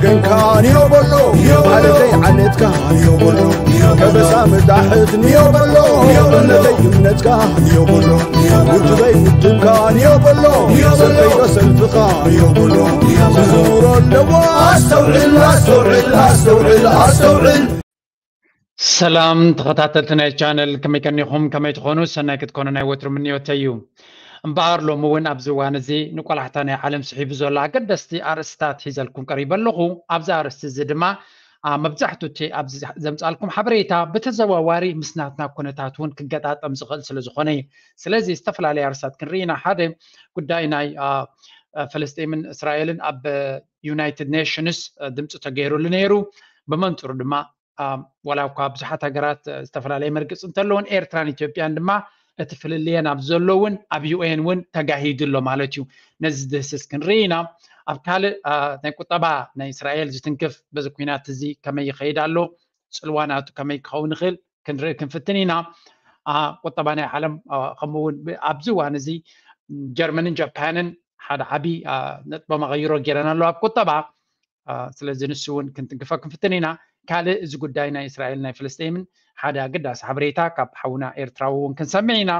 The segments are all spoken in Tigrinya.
ገንካ ንዮ በሎ፣ ዓለተይ ዓነትካ ንዮ በሎ፣ ከበሳ መጣሕት ንዮ በሎ፣ እምነተይ እምነትካ ንዮ በሎ፣ ውድበይ ውድብካ ንዮ በሎ፣ ሰልፈይ ዶ ሰልፍኻ ንዮ በሎ፣ ዝዝውሮ ኣለዎ። ኣስተውዕል ኣስተውዕል ኣስተውዕል ኣስተውዕል። ሰላም ተኸታተልቲ ናይ ቻነል፣ ከመይ ቀኒኹም? ከመይ ትኾኑ? ሰናይ ክትኮኑ ናይ ወትሩ ምንዮተይ እዩ። እምበኣር ሎሚ እውን ኣብዚ እዋን እዚ ንቆላሕታ ናይ ዓለም ስሒቡ ዘሎ ኣገደስቲ ኣርእስታት ሒዘልኩም ቀሪበ ኣለኹ። ኣብዚ ኣርእስቲ እዚ ድማ መብዛሕቱ እቲ ኣብዚ ዘምፃልኩም ሓበሬታ ብተዘዋዋሪ ምስ ናትና ኩነታት እውን ክገጣጠም ዝኽእል ስለ ዝኾነ እዩ። ስለዚ ዝተፈላለዩ ኣርእስታት ክንርኢ ኢና። ሓደ ጉዳይ ናይ ፈለስጢምን እስራኤልን ኣብ ዩናይትድ ኔሽንስ ድምፂ ተገይሩሉ ነይሩ። ብመንፅሩ ድማ ዋላ እኳ ብዙሓት ሃገራት ዝተፈላለየ መርግፅ እንተለውን ኤርትራን ኢትዮጵያን ድማ እቲ ፍልልየን ኣብ ዘሎ እውን ኣብ ዩኤን እውን ተጋሂዱ ኣሎ ማለት እዩ። ነዚ ዝድህስስ ክንርኢ ኢና። ኣብ ካልእ ናይ ቁጠባ ናይ እስራኤል ዝትንክፍ በዚ ኩናት እዚ ከመይ ይኸይድ ኣሎ፣ ፅልዋ ናቱ ከመይ ክኸውን ይኽእል ክንርኢ ክንፍትን ኢና። ቁጠባ ናይ ዓለም ከምኡውን ኣብዚ እዋን እዚ ጀርመንን ጃፓንን ሓደ ዓብዪ ነጥበ መቐይሮ ገይረን ኣለዋ ኣብ ቁጠባ። ስለዚ ንሱ እውን ክንትንክፎ ክንፍትን ኢና። ካልእ እዚ ጉዳይ ናይ እስራኤል ናይ ፍልስጤምን ሓደ ኣገዳሲ ሓበሬታ ካብ ሓውና ኤርትራዊ እውን ክንሰምዕ ኢና።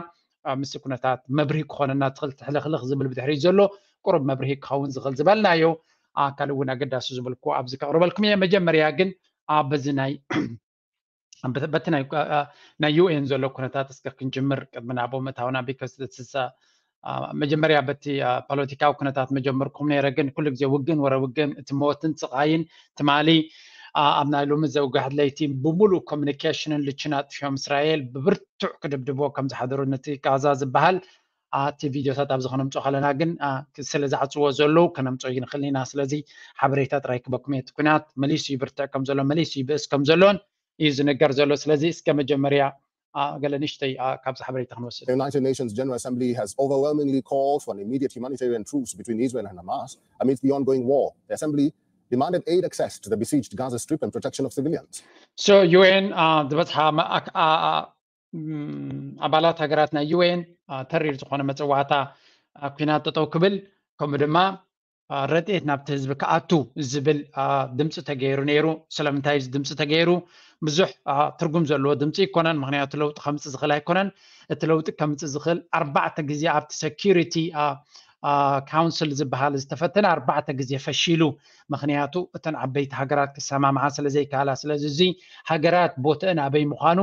ምስቲ ኩነታት መብርሂ ክኾነና ትኽእል ትሕልኽልኽ ዝብል ብድሕሪት ዘሎ ቁሩብ መብርሂ ክኸውን ዝኽእል ዝበልናዮ ካልእ እውን ኣገዳሲ ዝበልኩ ኣብዚ ከቕርበልኩም እየ። መጀመርያ ግን በዚ ናይ በቲ ናይ ዩኤን ዘሎ ኩነታት እስከ ክንጅምር ቅድሚ ናብኡ ምእታውና because መጀመርያ በቲ ፖለቲካዊ ኩነታት መጀመርኩም ነይረ፣ ግን ኩሉ ግዜ ውግን ወረ ውግን እቲ ሞትን ስቓይን ትማሊ ኣብ ናይ ሎሚ ዘውጋሕድ ለይቲ ብምሉእ ኮሚኒኬሽንን ልችን ኣጥፊኦም እስራኤል ብብርቱዕ ክድብድብዎ ከም ዝሓደሩ ነቲ ጋዛ ዝበሃል እቲ ቪድዮታት ኣብዚ ከነምፅኦ ከለና ግን ስለ ዝዓፅዎ ዘለዉ ከነምፅኦ ይንኽእል ኢና። ስለዚ ሓበሬታ ጥራይ ክበኩም እየ። እቲ ኩናት መሊሱ ይብርትዕ ከም ዘሎ መሊሱ ይብእስ ከም ዘሎን እዩ ዝንገር ዘሎ። ስለዚ እስከ መጀመርያ ገለ ንሽተይ ካብዚ ሓበሬታ ክንወስድ። The United Nations General Assembly has overwhelmingly called for an immediate humanitarian truce between Israel and Hamas amidst the ongoing war. The assembly demanded aid access to the besieged Gaza Strip and protection of civilians. So ዩኤን ዝበፅሓ ኣባላት ሃገራት ናይ ዩኤን ተሪር ዝኾነ መፅዋዕታ ኩናት ጠጠው ክብል ከምኡ ድማ ረድኤት ናብቲ ህዝቢ ክኣቱ ዝብል ድምፂ ተገይሩ ነይሩ። ስለምንታይ እዚ ድምፂ ተገይሩ? ብዙሕ ትርጉም ዘለዎ ድምፂ ኣይኮነን። ምክንያቱ ለውጢ ከምፅእ ዝኽእል ኣይኮነን። እቲ ለውጢ ከምፅእ ዝኽእል ኣርባዕተ ግዜ ኣብቲ ሴኪሪቲ ካውንስል ዝበሃል ዝተፈተነ ኣርባዕተ ግዜ ፈሺሉ። ምክንያቱ እተን ዓበይቲ ሃገራት ክሰማምዓ ስለ ዘይከኣላ። ስለዚ እዚ ሃገራት ቦትአን ኣበይ ምዃኑ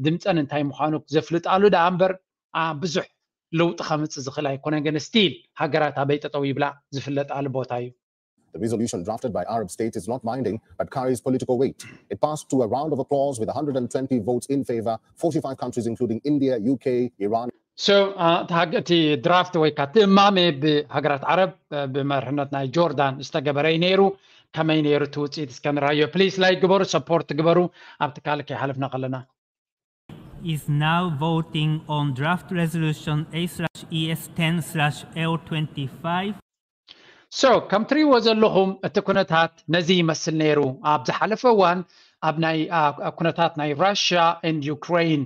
ድምፀን እንታይ ምዃኑ ዘፍልጣሉ ደኣ እምበር ብዙሕ ለውጢ ከምፅእ ዝኽእል ኣይኮነን። ግን ስቲል ሃገራት ኣበይ ጠጠው ይብላ ዝፍለጣሉ ቦታ እዩ። The resolution drafted by Arab states is not binding but carries political weight. It passed through a round of applause with one hundred twenty votes in favor, forty-five countries including India, U K, Iran. So እቲ ድራፍት ወይ ከዓ እቲ እማሜ ብሃገራት ዓረብ ብመርሕነት ናይ ጆርዳን ዝተገበረ እዩ ነይሩ። ከመይ ነይሩ እቲ ውፅኢት እስከ ንራዮ ፕሊስ። ላይክ ግበሩ፣ ሰፖርት ግበሩ። ኣብቲ ካልእ ከይሓለፍና ከለና is now voting on draft resolution A/E/S ten/L twenty-five. So ከም ትሪእዎ ዘለኹም እቲ ኩነታት ነዚ ይመስል ነይሩ። ኣብ ዝሓለፈ እዋን ኣብ ናይ ኩነታት ናይ ራሽያ ኤንድ ዩክሬን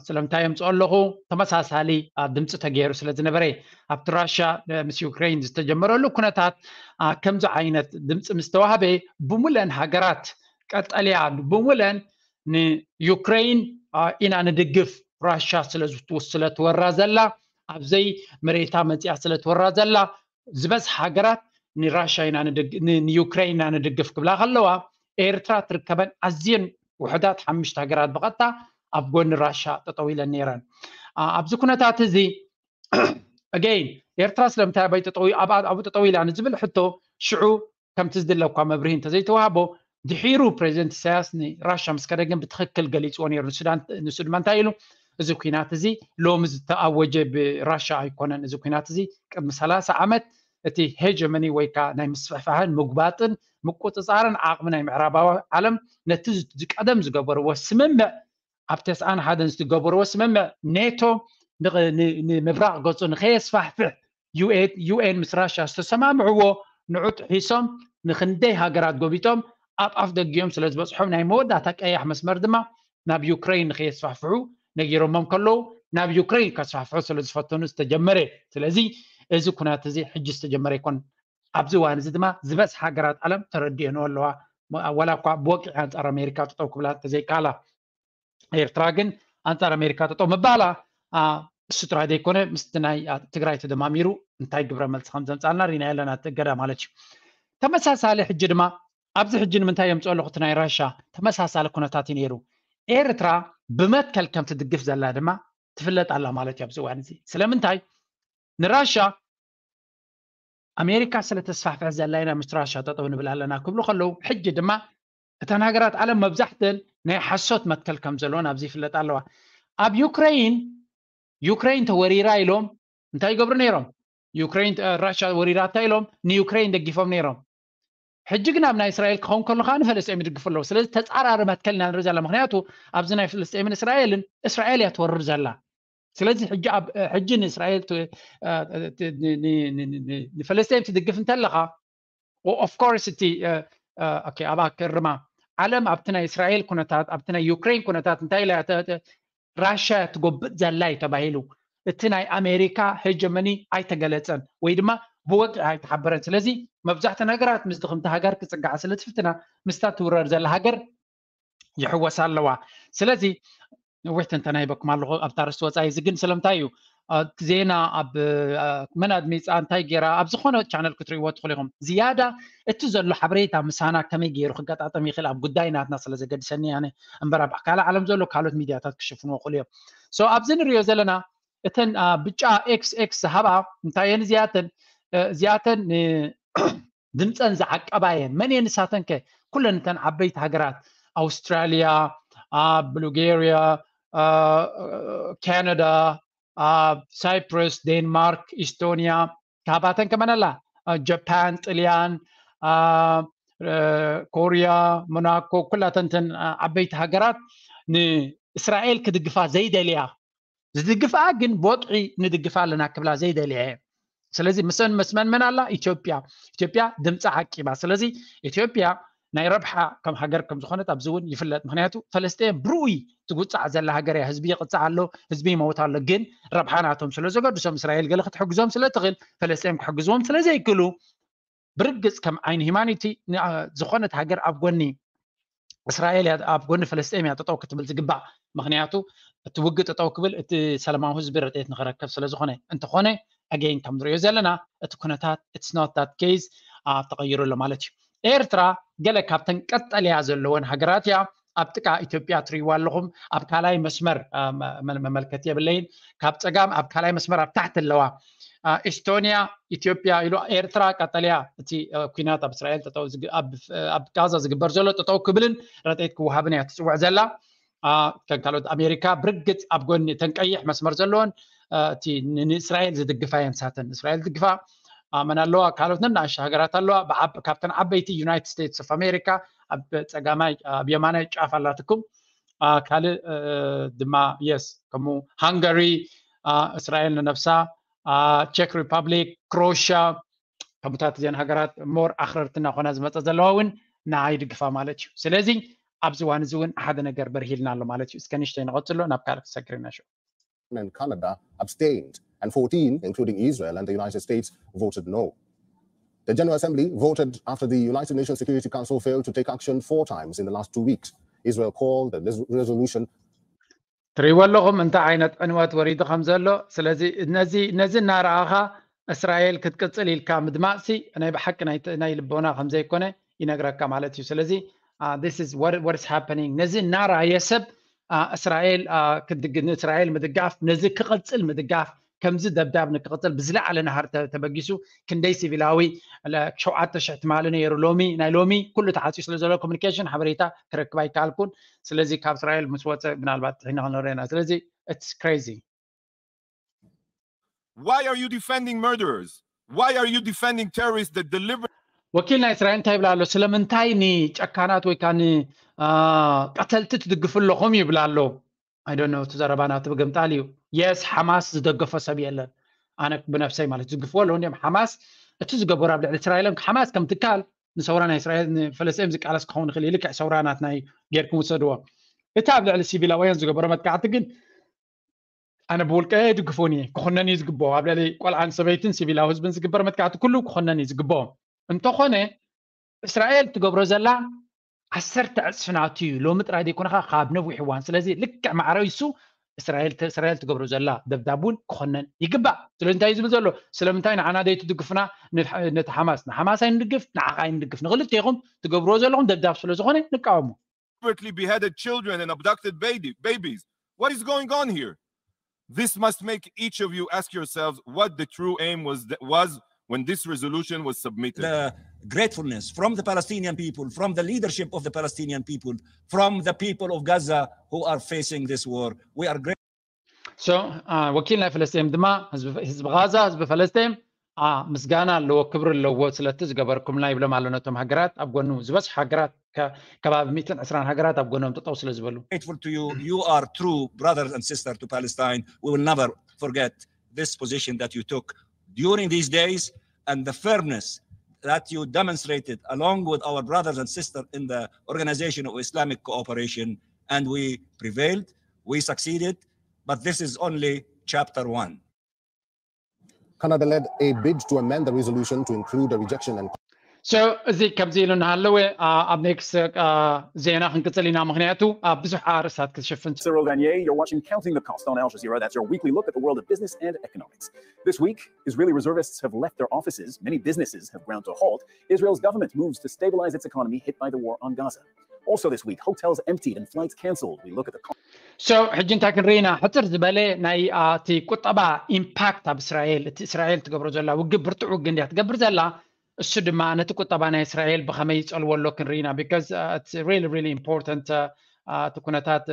ስለምንታይ የምፅኦ ኣለኹ፣ ተመሳሳሊ ድምፂ ተገይሩ ስለ ዝነበረ ኣብቲ ራሽያ ምስ ዩክሬን ዝተጀመረሉ ኩነታት ከምዚ ዓይነት ድምፂ ምስ ተዋህበ ብሙለን ሃገራት ቀጠልያ ብሙለን ንዩክሬን ኢና ንድግፍ፣ ራሻ ስለትወራ ዘላ ኣብዘይ መሬታ መፅያ ስለትወራ ዘላ ዝበዝሕ ሃገራት ንራሻ ኢና ንዩክሬን ኢና ንድግፍ ክብላ ከለዋ ኤርትራ ትርከበን ኣዝየን ውሕዳት ሓሙሽተ ሃገራት ብቐጥታ ኣብ ጎኒ ራሻ ጠጠው ኢለን ነይረን። ኣብዚ ኩነታት እዚ again ኤርትራ ስለምንታይ ኣባይ ጠጠው ኣብኡ ጠጠው ኢላ ንዝብል ሕቶ ሽዑ ከምቲ ዝድለ እኳ መብርሂ እንተዘይተዋህቦ ድሒሩ ፕሬዚደንት ኢሳያስ ንራሻ ምስ ከደ ግን ብትኽክል ገሊፅዎ ነይሩ። ንሱ ድማ እንታይ ኢሉ፣ እዚ ኩናት እዚ ሎሚ ዝተኣወጀ ብራሻ ኣይኮነን። እዚ ኩናት እዚ ቅድሚ ሰላሳ ዓመት እቲ ሄጀመኒ ወይ ከዓ ናይ ምስፍሕፋሕን ምጉባጥን ምቁፅፃርን ዓቕሚ ናይ ምዕራባዊ ዓለም ነቲ ቀደም ዝገበርዎ ስምምዕ ኣብ ተስዓን ሓደን ዝገበርዎ ስምምዕ ኔቶ ንምብራቕ ገፁ ንኸየስፋሕፍሕ ዩኤን ምስ ራሻ ዝተሰማምዕዎ ንዑ ጥሒሶም ንክንደይ ሃገራት ጎቢጦም ኣብ ኣፍ ደጊኦም ስለ ዝበፅሖም ናይ መወዳእታ ቀያሕ መስመር ድማ ናብ ዩክሬን ንከየስፋሕፍሑ ነጊሮሞም ከለዉ ናብ ዩክሬን ከስፋሕፍሑ ስለ ዝፈተኑ ዝተጀመረ። ስለዚ እዚ ኩናት እዚ ሕጂ ዝተጀመረ ኣይኮን። ኣብዚ እዋን እዚ ድማ ዝበዝሓ ሃገራት ዓለም ተረዲኦንኦ ኣለዋ። ዋላ እኳ ብወግዒ ኣንጻር ኣሜሪካ ጠጠው ክብላ እንተዘይከኣላ፣ ኤርትራ ግን ኣንጻር ኣሜሪካ ጠጠው ምባላ እሱ ጥራይ ዘይኮነ ምስቲ ናይ ትግራይ ተደማሚሩ እንታይ ግብረ መልሲ ከም ዘምጻልና ሪና ኣለና። እቲ እገዳ ማለት እዩ። ተመሳሳሊ ሕጂ ድማ ኣብዚ ሕጂ ንምንታይ የምፅኦ ኣለኹ እቲ ናይ ራሻ ተመሳሳሊ ኩነታት እዩ ነይሩ። ኤርትራ ብመትከል ከም ትድግፍ ዘላ ድማ ትፍለጥ ኣላ ማለት እዩ ኣብዚ እዋን እዚ። ስለምንታይ ንራሻ ኣሜሪካ ስለ ተስፋሕፍሕ ዘላ ኢና ምስ ራሻ ጠጠው ንብል ኣለና ክብሉ ከለዉ፣ ሕጂ ድማ እተን ሃገራት ዓለም መብዛሕተን ናይ ሓሶት መትከል ከም ዘለዎን ኣብዚ ይፍለጥ ኣለዋ። ኣብ ዩክሬን ዩክሬን ተወሪራ ኢሎም እንታይ ይገብሩ ነይሮም? ዩክሬን ራሻ ወሪራታ ኢሎም ንዩክሬን ደጊፎም ነይሮም። ሕጂ ግን ኣብ ናይ እስራኤል ክኸውን ከሎ ከዓ ንፈለስጤም ይድግፉ ኣለዉ። ስለዚ ተፃራሪ መትከል ኢና ንርኢ ዘለና። ምክንያቱ ኣብዚ ናይ ፍልስጤምን እስራኤልን እስራኤል እያ ትወርር ዘላ። ስለዚ ሕጂ ኣብ ሕጂ ንእስራኤል ንፈለስጤም ትድግፍ እንተለካ ኦፍኮርስ እቲ ኣብኣ ክርማ ዓለም ኣብቲ ናይ እስራኤል ኩነታት ኣብቲ ናይ ዩክሬን ኩነታት እንታይ ኢላ ራሻ ትጎብጥ ዘላ እዩ ተባሂሉ። እቲ ናይ ኣሜሪካ ሄጀመኒ ኣይተገለፀን ወይ ድማ ብወግዒ ኣይተሓበረን። ስለዚ መብዛሕተ ነገራት ምስ ድኽምቲ ሃገር ክፅጋዓ ስለ ትፍትና ምስታ ትውረር ዘላ ሃገር ይሕወሳ ኣለዋ። ስለዚ ነዊሕ ትንተና ሂበኩም ኣለኹ ኣብታ ርስቲ ወፃኢ። እዚ ግን ስለምንታይ እዩ እቲ ዜና ኣብ መን ኣድሚፃ እንታይ ገይራ ኣብ ዝኾነ ቻነል ክትርእይዎ ትኽእሉ ኢኹም። ዝያዳ እቲ ዘሎ ሓበሬታ ምሳና ከመይ ገይሩ ክገጣጠም ይኽእል ኣብ ጉዳይ ናትና ስለ ዘገድሰኒ ኣነ እምበር ኣብ ካልእ ዓለም ዘሎ ካልኦት ሚድያታት ክሽፍንዎ ይኽእሉ እዮም። ሶ ኣብዚ ንሪኦ ዘለና እተን ብጫ ኤክስ ኤክስ ዝሃባ እንታይ እየን እዚኣተን? እዚኣተን ድምፀን ዝዓቀባ እየን። መን እየን ንሳተን ከ? ኩለን እተን ዓበይቲ ሃገራት ኣውስትራልያ፣ ቡልጋርያ፣ ካናዳ፣ ሳይፕረስ፣ ዴንማርክ፣ ኢስቶንያ፣ ካባተን ከመን ኣላ ጃፓን፣ ጥልያን፣ ኮርያ፣ ሞናኮ፣ ኩላተን እተን ዓበይቲ ሃገራት ንእስራኤል ክድግፋ ዘይደልያ ዝድግፍኣ ግን ብወግዒ ንድግፋ ኣለና ክብላ ዘይደልያ እየ። ስለዚ ምስን ምስ መን መን ኣላ? ኢትዮጵያ። ኢትዮጵያ ድምፂ ዓቂባ። ስለዚ ኢትዮጵያ ናይ ረብሓ ከም ሃገር ከም ዝኾነት ኣብዚ እውን ይፍለጥ። ምክንያቱ ፈለስጤን ብርኡይ ትጉፃዕ ዘላ ሃገር እያ። ህዝቢ ይቕፃዕ ኣሎ፣ ህዝቢ ይመውት ኣሎ። ግን ረብሓ ናቶም ስለ ዘገድሶም እስራኤል ገለ ክትሕግዞም ስለ ትኽእል ፈለስጤን ክሕግዝዎም ስለ ዘይክእሉ ብርግፅ ከም ዓይኒ ሂማኒቲ ዝኾነት ሃገር ኣብ ጎኒ እስራኤል እያ ኣብ ጎኒ ፈለስጤም እያ ጠጠው ክትብል ዝግባእ። ምክንያቱ እቲ ውግእ ጠጠው ክብል እቲ ሰላማዊ ህዝቢ ረድኤት ንክረከብ ስለዝኾነ። እንተኾነ ኣገይን ከም ንሪኦ ዘለና እቲ ኩነታት it's not that case ተቐይሩ ኣሎ ማለት እዩ። ኤርትራ ገለ ካብተን ቀጠልያ ዘለወን ሃገራት እያ። ኣብ ጥቃ ኢትዮጵያ ትሪእዋ ኣለኹም ኣብ ካልኣይ መስመር መመልከቲ የብለይን። ካብ ፀጋም ኣብ ካልኣይ መስመር ኣብ ታሕቲ ኣለዋ። ኢስቶንያ ኢትዮጵያ ኢሉ ኤርትራ ቀጠልያ እቲ ኩናት ኣብ እስራኤል ኣብ ጋዛ ዝግበር ዘሎ ጠጠው ክብልን ረድኤት ክወሃብን እያ ትፅውዕ ዘላ። ከም ካልኦት ኣሜሪካ ብርግፅ ኣብ ጎኒ እተን ቀይሕ መስመር ዘለወን እቲ ንእስራኤል ዝድግፋ እየን ንሳተን እስራኤል ዝድግፋ መን ኣለዋ ካልኦት ነናእሽቱ ሃገራት ኣለዋ። ካብተን ዓበይቲ ዩናይትድ ስቴትስ ኦፍ ኣሜሪካ ኣብ ፀጋማይ ኣብ የማናይ ጫፍ ኣላትኩም። ካልእ ድማ የስ ከምኡ ሃንጋሪ እስራኤል ንነብሳ ቼክ ሪፐብሊክ ክሮሽያ ከምኡታት እዚአን ሃገራት ሞር ኣኽረርቲ እናኾና ዝመፀ ዘለዋ እውን ንዓይ ይድግፋ ማለት እዩ። ስለዚ ኣብዚ እዋን እዚ እውን ሓደ ነገር በርሂልና ኣሎ ማለት እዩ። እስከ ንእሽተይ ንቐፅሎ ናብ ካልእ ክሰግር ኢና። and Canada abstained, and fourteen, including Israel and the United States, voted no. The General Assembly voted after the United Nations Security Council failed to take action four times in the last two weeks. Israel called the resolution. ትሪእዎ ኣለኹም እንታይ ዓይነት ዕንወት ወሪዱ ከም ዘሎ። ስለዚ ነዚ ነዚ እናረኣኻ እስራኤል ክትቅፅል ኢልካ ምድማፅሲ ናይ ብሓቂ ናይ ልቦና ከም ዘይኮነ ይነግረካ ማለት እዩ። ስለዚ this is what is happening። ነዚ እናረኣየ ሰብ እስራኤል ንእስራኤል ምድጋፍ ነዚ ክቕፅል ምድጋፍ ከምዚ ደብዳብ ንክቕፅል ብዝለዓለ ናሃር ተበጊሱ ክንደይ ሲቪላዊ ሸውዓተ ሽሕ ትማሊ ነይሩ ሎሚ ናይ ሎሚ ኩሉ ተዓፅዩ ስለ ዘሎ ኮሚኒኬሽን ሓበሬታ ክረክብ ኣይከኣልኩን። ስለዚ ካብ እስራኤል ምስ ወፀ ምናልባት ጥሒና ክንርኢ ኢና። ስለዚ it's crazy። Why are you defending murderers? Why are you defending terrorists that deliver ወኪል ናይ እስራኤል እንታይ ይብላ ኣሎ? ስለምንታይ ንጨካናት ወይ ከዓ ንቀተልቲ ትድግፉ ኣለኹም ይብላ ኣሎ። I don't know እቲ ዘረባ ናቱ ብግምጣል እዩ። የስ ሓማስ ዝደገፎ ሰብ የለን። ኣነ ብነፍሰይ ማለት ዝግፍዎ ኣለዉ እንዲም ሓማስ እቲ ዝገበሩ ኣብ ልዕሊ እስራኤል ሓማስ ከም ትካል ንሰውራ ናይ እስራኤል ንፈለስጤም ዝቃለስ ክኸውን ይኽእል ልክዕ ሰውራ ናትና ጌርኩም ውሰድዎ። እቲ ኣብ ልዕሊ ሲቪላውያን ዝገበሮ መጥቃዕቲ ግን ኣነ ብውልቀ ይድግፉን እየ ክኾነን እዩ ዝግብኦ። ኣብ ልዕሊ ቆልዓን ሰበይትን ሲቪላዊ ህዝብን ዝግበር መጥቃዕቲ ኩሉ ክኾነን እዩ ዝግብኦ። እንተኾነ እስራኤል ትገብሮ ዘላ ዓሰርተ ዕፅፊ ናቱ እዩ። ሎሚ ጥራይ ዘይኮነካ ካብ ነዊሕ እዋን። ስለዚ ልክዕ ማዕረ ይሱ እስራኤል እስራኤል ትገብሮ ዘላ ደብዳብ እውን ክኾነን ይግባእ። ስለዚ እንታይ እዩ ዝብል ዘሎ? ስለምንታይ ንዓና ዘይትድግፉና? ነቲ ሓማስ ንሓማስ ኣይንድግፍ፣ ንዓኻ ኣይንድግፍ። ንክልቴኹም ትገብርዎ ዘለኹም ደብዳብ ስለዝኾነ ንቃወሞ። Overtly beheaded children and abducted baby, babies. What is going on here? This must make each of you ask yourselves what the true aim was, was when this resolution was submitted. The gratefulness from the Palestinian people, from the leadership of the Palestinian people, from the people of Gaza who are facing this war. We are grateful. So, uh, ወኪል ናይ ፍልስጤም ድማ ህዝቢ ጋዛ፣ ህዝቢ ፈለስጤም ምስጋና ኣለዎ፣ ክብሪ ኣለዎ ስለቲ ዝገበርኩምና ይብሎም ኣሎ። ነቶም ሃገራት ኣብ ጎኑ ዝበዝሑ ሃገራት ከባቢ ሚእትን ዕስራን ሃገራት ኣብ ጎኖም ጠጠው ስለ ዝበሉ። Grateful to you. You are true brothers and sisters to Palestine. We will never forget this position that you took during these days and the firmness that you demonstrated along with our brothers and sisters in the Organization of Islamic Cooperation. And we prevailed, we succeeded, but this is only chapter one. Canada led a bid to amend the resolution to include a rejection and So እዚ ከምዚ ኢሉ እናሃለወ ኣብ ኔክስት ዜና ክንቅፅል ኢና፣ ምክንያቱ ብዙሕ ኣርእስታት ክትሽፍን። Cyril Vanier, you're watching Counting the Cost on Al Jazeera. That's your weekly look at the world of business and economics. This week, Israeli reservists have left their offices. Many businesses have ground to a halt. Israel's government moves to stabilize its economy hit by the war on Gaza. Also this week, hotels emptied and flights canceled. We look at the cost. So ሕጂ እንታይ ክንርኢ ኢና? ሕፅር ዝበለ ናይ እቲ ቁጠባ ኢምፓክት ኣብ እስራኤል፣ እቲ እስራኤል ትገብሮ ዘላ ውግእ ብርቱዕ ውግእ እንድያ ትገብር ዘላ። እሱ ድማ ነቲ ቁጠባ ናይ እስራኤል ብኸመይ ይፀልዎ ኣሎ ክንርኢ ኢና። Because it's really really important። እቲ ኩነታት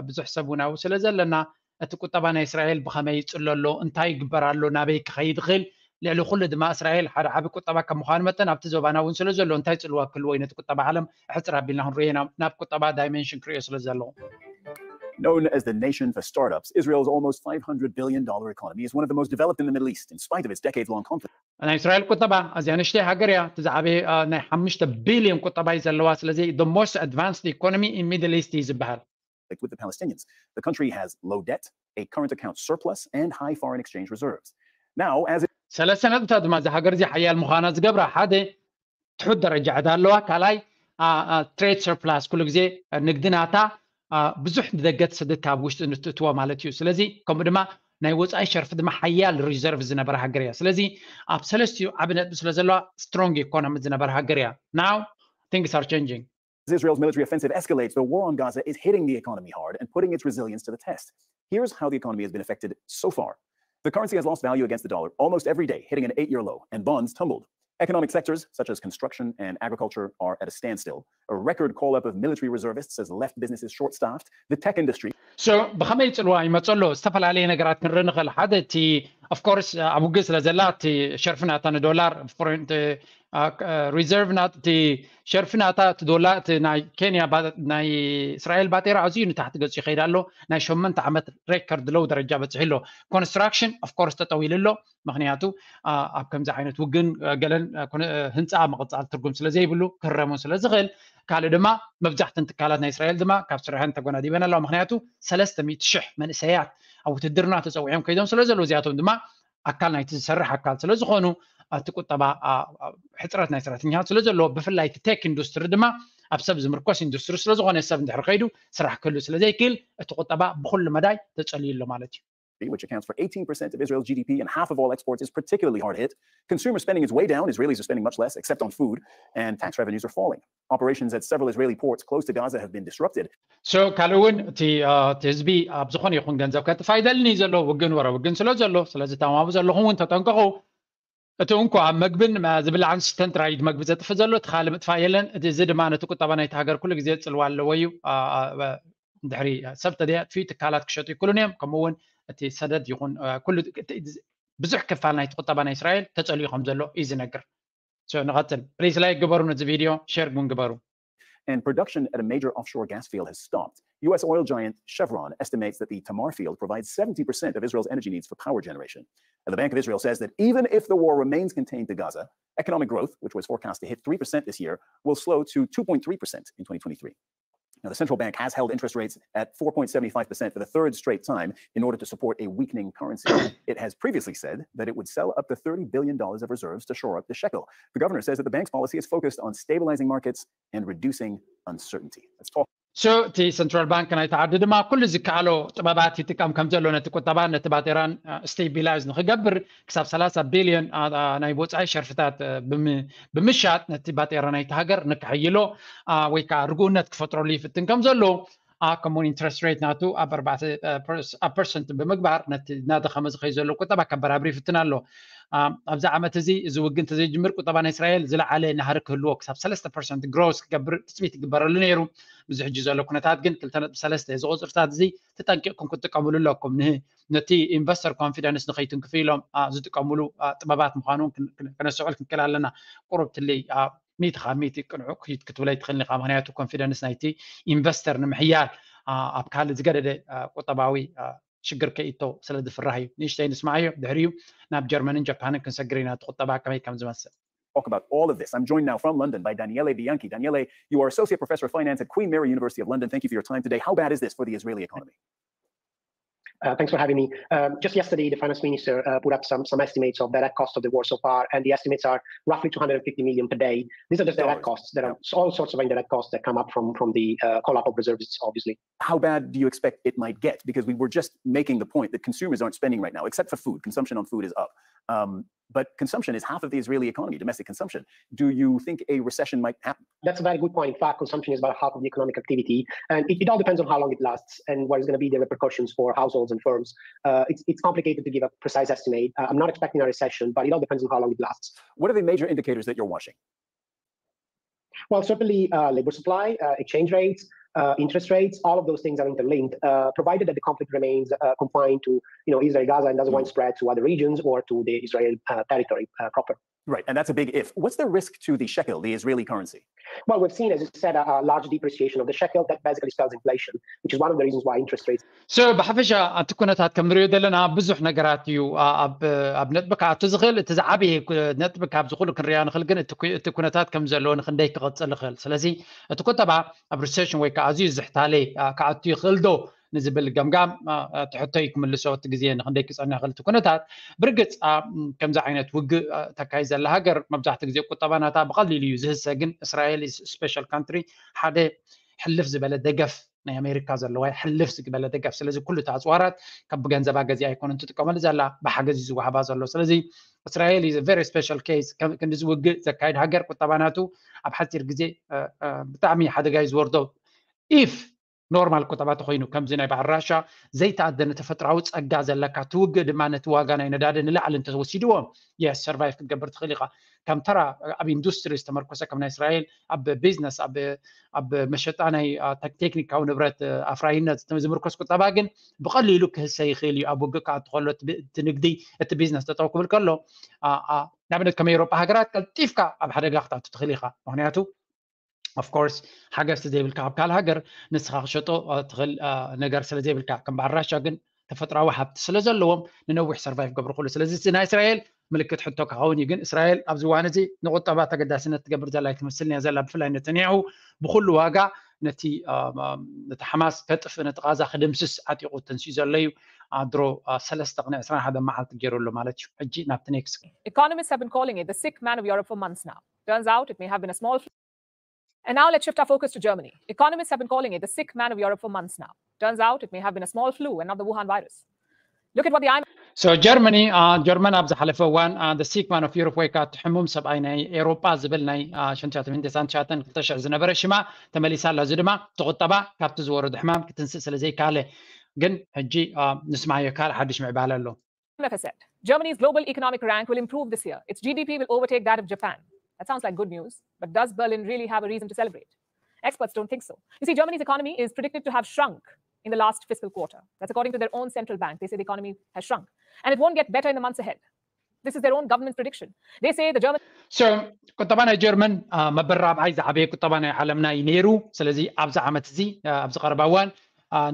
ብዙሕ ሰብ እውን ኣብኡ ስለ ዘለና እቲ ቁጠባ ናይ እስራኤል ብኸመይ ይፅሎ ኣሎ፣ እንታይ ይግበር ኣሎ፣ ናበይ ክኸይድ ይኽእል፣ ልዕሊ ኩሉ ድማ እስራኤል ሓደ ዓቢ ቁጠባ ከም ምዃኑ መጠን ኣብቲ ዞባና እውን ስለ ዘሎ እንታይ ፅልዋ ክህልዎ እዩ ነቲ ቁጠባ ዓለም ሕፅር ኣቢልና ክንሪኦ ኢና፣ ናብ ቁጠባ ዳይሜንሽን ክሪኦ ስለ ዘለኹ። Known as the nation for startups, Israel's almost five hundred billion dollar economy is one of the most developed in the Middle East, in spite of its decades long conflict. ናይ እስራኤል ቁጠባ ኣዝያ ንእሽተይ ሃገር እያ። እቲ ዝዓበየ ናይ ሓሙሽተ ቢልዮን ቁጠባ እዩ ዘለዋ። ስለዚ the most advanced economy in Middle East እዩ ዝበሃል። With the Palestinians. The country has low debt, a current account surplus, and high foreign exchange reserves. Now, as it ሰለስተ ነጥብታት ድማ እዛ ሃገር እዚ ሓያል ምዃና ዝገብራ፣ ሓደ ትሑት ደረጃ ዕዳ ኣለዋ፣ ካልኣይ ትሬድ ሰርፕላስ፣ ኩሉ ግዜ ንግዲ ናታ ብዙሕ ንደገ ትሰድድ ካብ ውሽጢ ንትእትዎ ማለት እዩ። ስለዚ ከምኡ ድማ ናይ ወፃኢ ሸርፊ ድማ ሓያል ሪዘርቭ ዝነበረ ሃገር እያ። ስለዚ ኣብ ሰለስቲኡ ዓቢ ነጥቢ ስለ ዘለዋ ስትሮንግ ኢኮኖሚ ዝነበረ ሃገር እያ። Now things are changing. As Israel's military offensive escalates, the war on Gaza is hitting the economy hard and putting its resilience to the test. Here's how the economy has been affected so far. The currency has lost value against the dollar almost every day, hitting an eight year low, and bonds tumbled. Economic sectors such as construction and agriculture are at a standstill. A record call up of military reservists has left businesses short staffed. The tech industry. So ብኸመይ ጽልዋ ይመጸሎ? ዝተፈላለየ ነገራት ክንርኢ ንኽእል። ሓደ እቲ of course ኣብ ውግእ ስለ ዘላ እቲ ሸርፊ ናታ ንዶላር ሪዘርቭ ናት እቲ ሸርፊ ናታ እቲ ዶላር እቲ ናይ ኬንያ ናይ እስራኤል ባጤራ ኣዝዩ ንታሕቲ ገጹ ይኸይድ ኣሎ። ናይ ሸመንተ ዓመት ሬከርድ ሎው ደረጃ በጺሑ ኣሎ። ኮንስትራክሽን of course ጠጠው ኢሉ ኣሎ። ምክንያቱ ኣብ ከምዚ ዓይነት ውግን ገለን ህንፃ ምቕፃል ትርጉም ስለ ዘይብሉ ክረሙ ስለ ዝኽእል፣ ካልእ ድማ መብዛሕተን ትካላት ናይ እስራኤል ድማ ካብ ስራሐን ተጎናዲበን ኣለዋ። ምክንያቱ ሰለስተ ሚእቲ ሽሕ መንእሰያት ኣብ ውትድርና ተፀዊዖም ከይዶም ስለ ዘለዉ እዚኣቶም ድማ ኣካል ናይቲ ዝሰርሕ ኣካል ስለ ዝኾኑ እቲ ቁጠባ ሕፅረት ናይ ሰራሕተኛታት ስለ ዘለዎ ብፍላይ እቲ ቴክ ኢንዱስትሪ ድማ ኣብ ሰብ ዝምርኮስ ኢንዱስትሪ ስለ ዝኾነ ሰብ እንድሕር ከይዱ ስራሕ ክህሉ ስለ ዘይክእል እቲ ቁጠባ ብኩሉ መዳይ ተፀልዩ ኣሎ ማለት እዩ። Which accounts for eighteen percent of Israel's G D P and half of all exports, is particularly hard hit. Consumer spending is way down. Israelis are spending much less, except on food, and tax revenues are falling. Operations at several Israeli ports close to Gaza have been disrupted. So ካልእ እውን እቲ ህዝቢ ኣብ ዝኾነ ይኹን ገንዘብ ከጥፋ ይደልን እዩ ዘሎ ውግን ወረ ውግን ስለ ዘሎ። ስለዚ ታማቡ ዘለኹም እውን ተጠንቀቑ። እቲ እንኮ ኣብ መግብን ዝብላዕን ዝስተን ጥራይ እዩ መግቢ ዘጥፍእ ዘሎ፣ እቲ ካልእ ምጥፋእ የለን። እዚ ድማ ነቲ ቁጠባ ናይቲ ሃገር ኩሉ ግዜ ጽልዋ ኣለዎ እዩ። ድሕሪ ሰብ ተደያጥፊ ትካላት ክሸጡ ይክእሉን እዮም። ከምኡ እውን እቲ ሰደድ ይኹን ኩሉ ብዙሕ ክፋል ናይቲ ቁጠባ ናይ እስራኤል ተጸልዩ ከም ዘሎ እዩ ዝነግር። ንቐጽል። ፕሊስ ላይክ ግበሩ ነዚ ቪድዮ፣ ሼር እውን ግበሩ። And production at a major offshore gas field has stopped. U S oil giant Chevron estimates that the Tamar field provides seventy percent of Israel's energy needs for power generation. And the Bank of Israel says that even if the war remains contained to Gaza, economic growth, which was forecast to hit three percent this year, will slow to two point three percent in twenty twenty-three. Now, the central bank has held interest rates at four point seven five percent for the third straight time in order to support a weakening currency. It has previously said that it would sell up to thirty billion dollars of reserves to shore up the shekel. The governor says that the bank's policy is focused on stabilizing markets and reducing uncertainty. Let's talk. So እቲ central bank ናይቲ ዓዲ ድማ ኩሉ ዝከኣሎ ጥበባት ይጥቀም ከም ዘሎ ነቲ ቁጠባ ነቲ ባጤራን stabilize ንክገብር ክሳብ ሰላሳ ቢልዮን ናይ ወፃኢ ሸርፍታት ብምሻጥ ነቲ ባጤራ ናይቲ ሃገር ንክሕይሎ ወይ ከዓ ርግኡነት ክፈጥረሉ ይፍትን ከም ዘሎ ከምኡውን interest rate ናቱ ኣብ ኣርባዕተ ፐርሰንት ብምግባር ነቲ እናደኸመ ዝኸይ ዘሎ ቁጠባ ከበራብር ይፍትን ኣሎ። ኣብዚ ዓመት እዚ እዚ ውግእ እንተዘይጅምር ቁጠባ ናይ እስራኤል ዝለዓለ ናህሪ ክህልዎ ክሳብ ሰለስተ ፐርሰንት growth ክገብር ትፅቢት ይግበረሉ ነይሩ። እዚ ሕጂ ዘሎ ኩነታት ግን ክልተ ነጥቢ ሰለስተ እዚ ቁፅርታት እዚ ተጠንቂቕኩም ክትጥቀምሉ ኣለኩም። ነቲ investor confidence ንኸይትንክፉ ኢሎም ዝጥቀምሉ ጥበባት ምዃኑ ከነስተውዕል ክንክእል ኣለና። ቁሩብ ትልይ ሚእቲ ካብ ሚእቲ ቅንዑ ክትብለይ ትኽእል ኢኻ። ምክንያቱ confidence ናይቲ ኢንቨስተር ንምሕያል ኣብ ካልእ ዝገደደ ቁጠባዊ ሽግር ከይእቶ ስለ ዝፍራሕ እዩ። ንእሽተይ ንስማዓዮ፣ ድሕሪኡ ናብ ጀርመንን ጃፓንን ክንሰግር ኢና፣ እቲ ቁጠባ ከመይ ከም ዝመስል። Talk about all of this. I'm joined now from London by Daniele Bianchi. Daniele, you are Associate Professor of Finance at Queen Mary University of London. Thank you for your time today. How bad is this for the Israeli economy? Uh, thanks for having me. Um, just yesterday, the finance minister uh, put up some, some estimates of direct cost of the war so far, and the estimates are roughly two hundred fifty million per day. These are just direct costs. There are all sorts of indirect costs that come up from, from the uh, call up of reserves, obviously. How bad do you expect it might get? Because we were just making the point that consumers aren't spending right now, except for food. Consumption on food is up. Um, but consumption is half of the Israeli economy, domestic consumption. Do you think a recession might happen? That's a very good point. In fact, consumption is about half of the economic activity, and it, it all depends on how long it lasts and what is going to be the repercussions for households and firms. Uh, it's, it's complicated to give a precise estimate. Uh, I'm not expecting a recession, but it all depends on how long it lasts. What are the major indicators that you're watching? Well, certainly uh, labor supply, uh, exchange rates, uh, interest rates, all of those things are interlinked, uh, provided that the conflict remains uh, confined to you know, Israel, Gaza, and doesn't mm. spread to other regions or to the Israel uh, territory uh, proper. Right, and that's a big if. What's the risk to the shekel, the Israeli currency? Well, we've seen, as you said, a, a large depreciation of the shekel that basically spells inflation, which is one of the reasons why interest rates. So ብሓፈሻ እቲ ኩነታት ከም ንሪኦ ዘለና ብዙሕ ነገራት እዩ ኣብ ነጥቢ ክኣቱ ዝኽእል። እቲ ዝዓበየ ነጥቢ ካብዚ ኩሉ ክንሪኣ ንኽእል ግን እቲ ኩነታት ከም ዘለዎ ንክንደይ ክቕፅል ይኽእል። ስለዚ እቲ ቁጠባ ኣብ recession ወይ ከዓ ኣዝዩ ዝሕታለ ክኣቱ ይኽእል ዶ ንዝብል ገምጋም ትሕቶይ ክምልሶ እቲ ግዜ ንክንደይ ክፀንሕ ክእል እቲ ኩነታት። ብርግፅ ከምዚ ዓይነት ውግእ ተካይ ዘላ ሃገር መብዛሕትኡ ግዜ ቁጠባ ናታ ብቐሊሉ እዩ ዝህሰ። ግን እስራኤል special country ሓደ ሕልፍ ዝበለ ደገፍ ናይ ኣሜሪካ ዘለዋ ሕልፍ ዝበለ ደገፍ። ስለዚ ኩሉ እቲ ኣፅዋራት ካብ ብገንዘባ ገዚኣ ኣይኮነን ትጥቀመሉ ዘላ፣ ብሓገዝ እዩ ዝወሃባ ዘሎ። ስለዚ እስራኤል is very special case። ክንዲ ዝውግእ ዘካየድ ሃገር ቁጠባ ናቱ ኣብ ሓፂር ግዜ ብጣዕሚ ሓደጋ እዩ ዝወርዶ። If ኖርማል ቁጠባ ተኮይኑ ከምዚ ናይ በዓል ራሻ ዘይተኣደነ ተፈጥራዊ ፀጋ ዘለካ ትውግእ ድማ ነቲ ዋጋ ናይ ነዳዲ ንላዕሊ እንተወሲድዎ yes survive ክትገብር ትኽእል ኢኻ። ከም ተራ ኣብ ኢንዱስትሪ ዝተመርኮሰ ከም ናይ እስራኤል ኣብ ቢዝነስ ኣብ መሸጣ ናይ ቴክኒካዊ ንብረት ኣፍራይነት ዝምርኮስ ቁጠባ ግን ብቐሊሉ ክህሰ ይኽእል እዩ። ኣብ ውግእ ክኣቱ ከሎ እቲ ንግዲ እቲ ቢዝነስ ጠጠው ክብል ከሎ ንኣብነት ከም ኤውሮጳ ሃገራት ቀልጢፍካ ኣብ ሓደጋ ክትኣቱ ትኽእል ኢኻ። ምክንያቱ of course ሓገዝ ዘይብልካ ካብ ካልእ ሃገር ንስኻ ክሸጦ ትኽእል ነገር ስለ ዘይብልካ ከም በዓል ራሻ ግን ተፈጥራዊ ሃብቲ ስለ ዘለዎም ንነዊሕ survive ገብሩ ክእሉ። ስለዚ ናይ እስራኤል ምልክት ሕቶ ክኸውን እዩ። ግን እስራኤል ኣብዚ እዋን እዚ ንቁጠባ ተገዳስነት ትገብር ዘላ ኣይትመስልን እያ ዘላ። ብፍላይ ነተንያሁ ብኩሉ ዋጋ ነቲ ነቲ ሓማስ ከጥፍእ ነቲ ቃዛ ክድምስስ ዓጢቑ ተንስኡ ዘሎ እዩ። ድሮ ሰለስተ ቅነ ዕስራን ሓደን መዓልቲ ገይሩ ኣሎ ማለት እዩ። ሕጂ ናብቲ next Economists have been calling it the sick man of Europe for months now. Turns out it may have been a small flu. And now let's shift our focus to Germany. Economists have been calling it the sick man of Europe for months now. Turns out it may have been a small flu and not the Wuhan virus. Look at what the I M F. So Germany, uh, ጀርመን ኣብ ዝሓለፈ እዋን the sick man of Europe ወይ ከዓ እቲ ሕሙም ሰብኣይ ናይ ኤውሮጳ ዝብል ናይ ሸንሻተ ሚእቲ ተስዓን ትሽዓተን ክልተ ሽሕ ዝነበረ ሽማ ተመሊሳ ኣላ። እዚ ድማ እቲ ቁጠባ ካብቲ ዝወረዶ ሕማም ክትንስእ ስለ ዘይከኣለ። ግን ሕጂ ንስማዮ ካልእ ሓድሽ ምዕባለ ኣሎ። I M F has said Germany's global economic rank will improve this year. Its G D P will overtake that of Japan. That sounds like good news, but does Berlin really have a reason to celebrate? Experts don't think so. You see, Germany's economy is predicted to have shrunk in the last fiscal quarter. That's according to their own central bank. They say the economy has shrunk. And it won't get better in the months ahead. This is their own government's prediction. They say the German So ቁጠባ ናይ ጀርመን መበል ራብዓይ ዝዓበየ ቁጠባ ናይ ዓለምና እዩ ነይሩ። ስለዚ ኣብዚ ዓመት እዚ ኣብዚ ቀረባ እዋን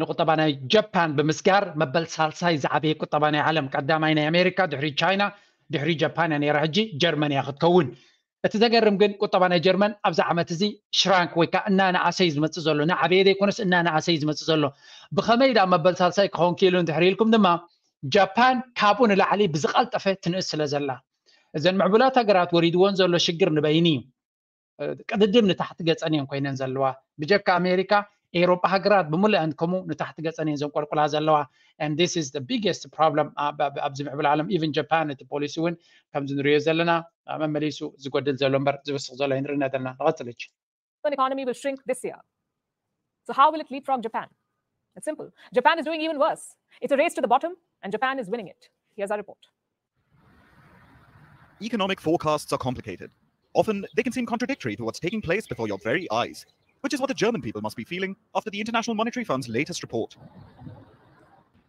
ንቁጠባ ናይ ጃፓን ብምስጋር መበል ሳልሳይ ዝዓበየ ቁጠባ ናይ ዓለም፣ ቀዳማይ ናይ ኣሜሪካ፣ ድሕሪ ቻይና፣ ድሕሪ ጃፓን እያ ነይራ። ሕጂ ጀርመን እያ ክትከውን። እቲ ዘገርም ግን ቁጠባ ናይ ጀርመን ኣብዚ ዓመት እዚ ሽራንክ ወይ ከዓ እናነኣሰ እዩ ዝመፅእ ዘሎ። እናዓበየ ዘይኮነስ እናነኣሰ እዩ ዝመፅእ ዘሎ። ብኸመይ ደኣ መበል ሳልሳይ ክኸውን ክኢሉ እንድሕር ኢልኩም ድማ ጃፓን ካብኡ ንላዕሊ ብዝቐልጠፈ ትንእስ ስለ ዘላ እዘን ምዕቡላት ሃገራት ወሪድዎን ዘሎ ሽግር ንበይኒ እዩ። ቅድድም ንታሕቲ ገፀን እየን ኮይነን ዘለዋ። ብጀካ ኣሜሪካ ኤውሮጳ ሃገራት ብምሉአን ከምኡ ንታሕቲ ገፀን እየን ዘንቆልቁላ ዘለዋ። And this is the biggest problem ኣብዚ ምዕብል ዓለም። Even ጃፓን እቲ ፖሊሲ እውን ከምዚ ንሪኦ ዘለና መመሊሱ ዝጎድል ዘሎ እምበር ዝብስቕ ዘሎ ኣይንርኢ ዘለና። ንቐፅል። An economy will shrink this year. So how will it leapfrog Japan? It's simple. Japan is doing even worse. It's a race to the bottom and Japan is winning it. Here's our report. Economic forecasts are complicated. Often they can seem contradictory to what's taking place before your very eyes, which is what the German people must be feeling after the International Monetary Fund's latest report.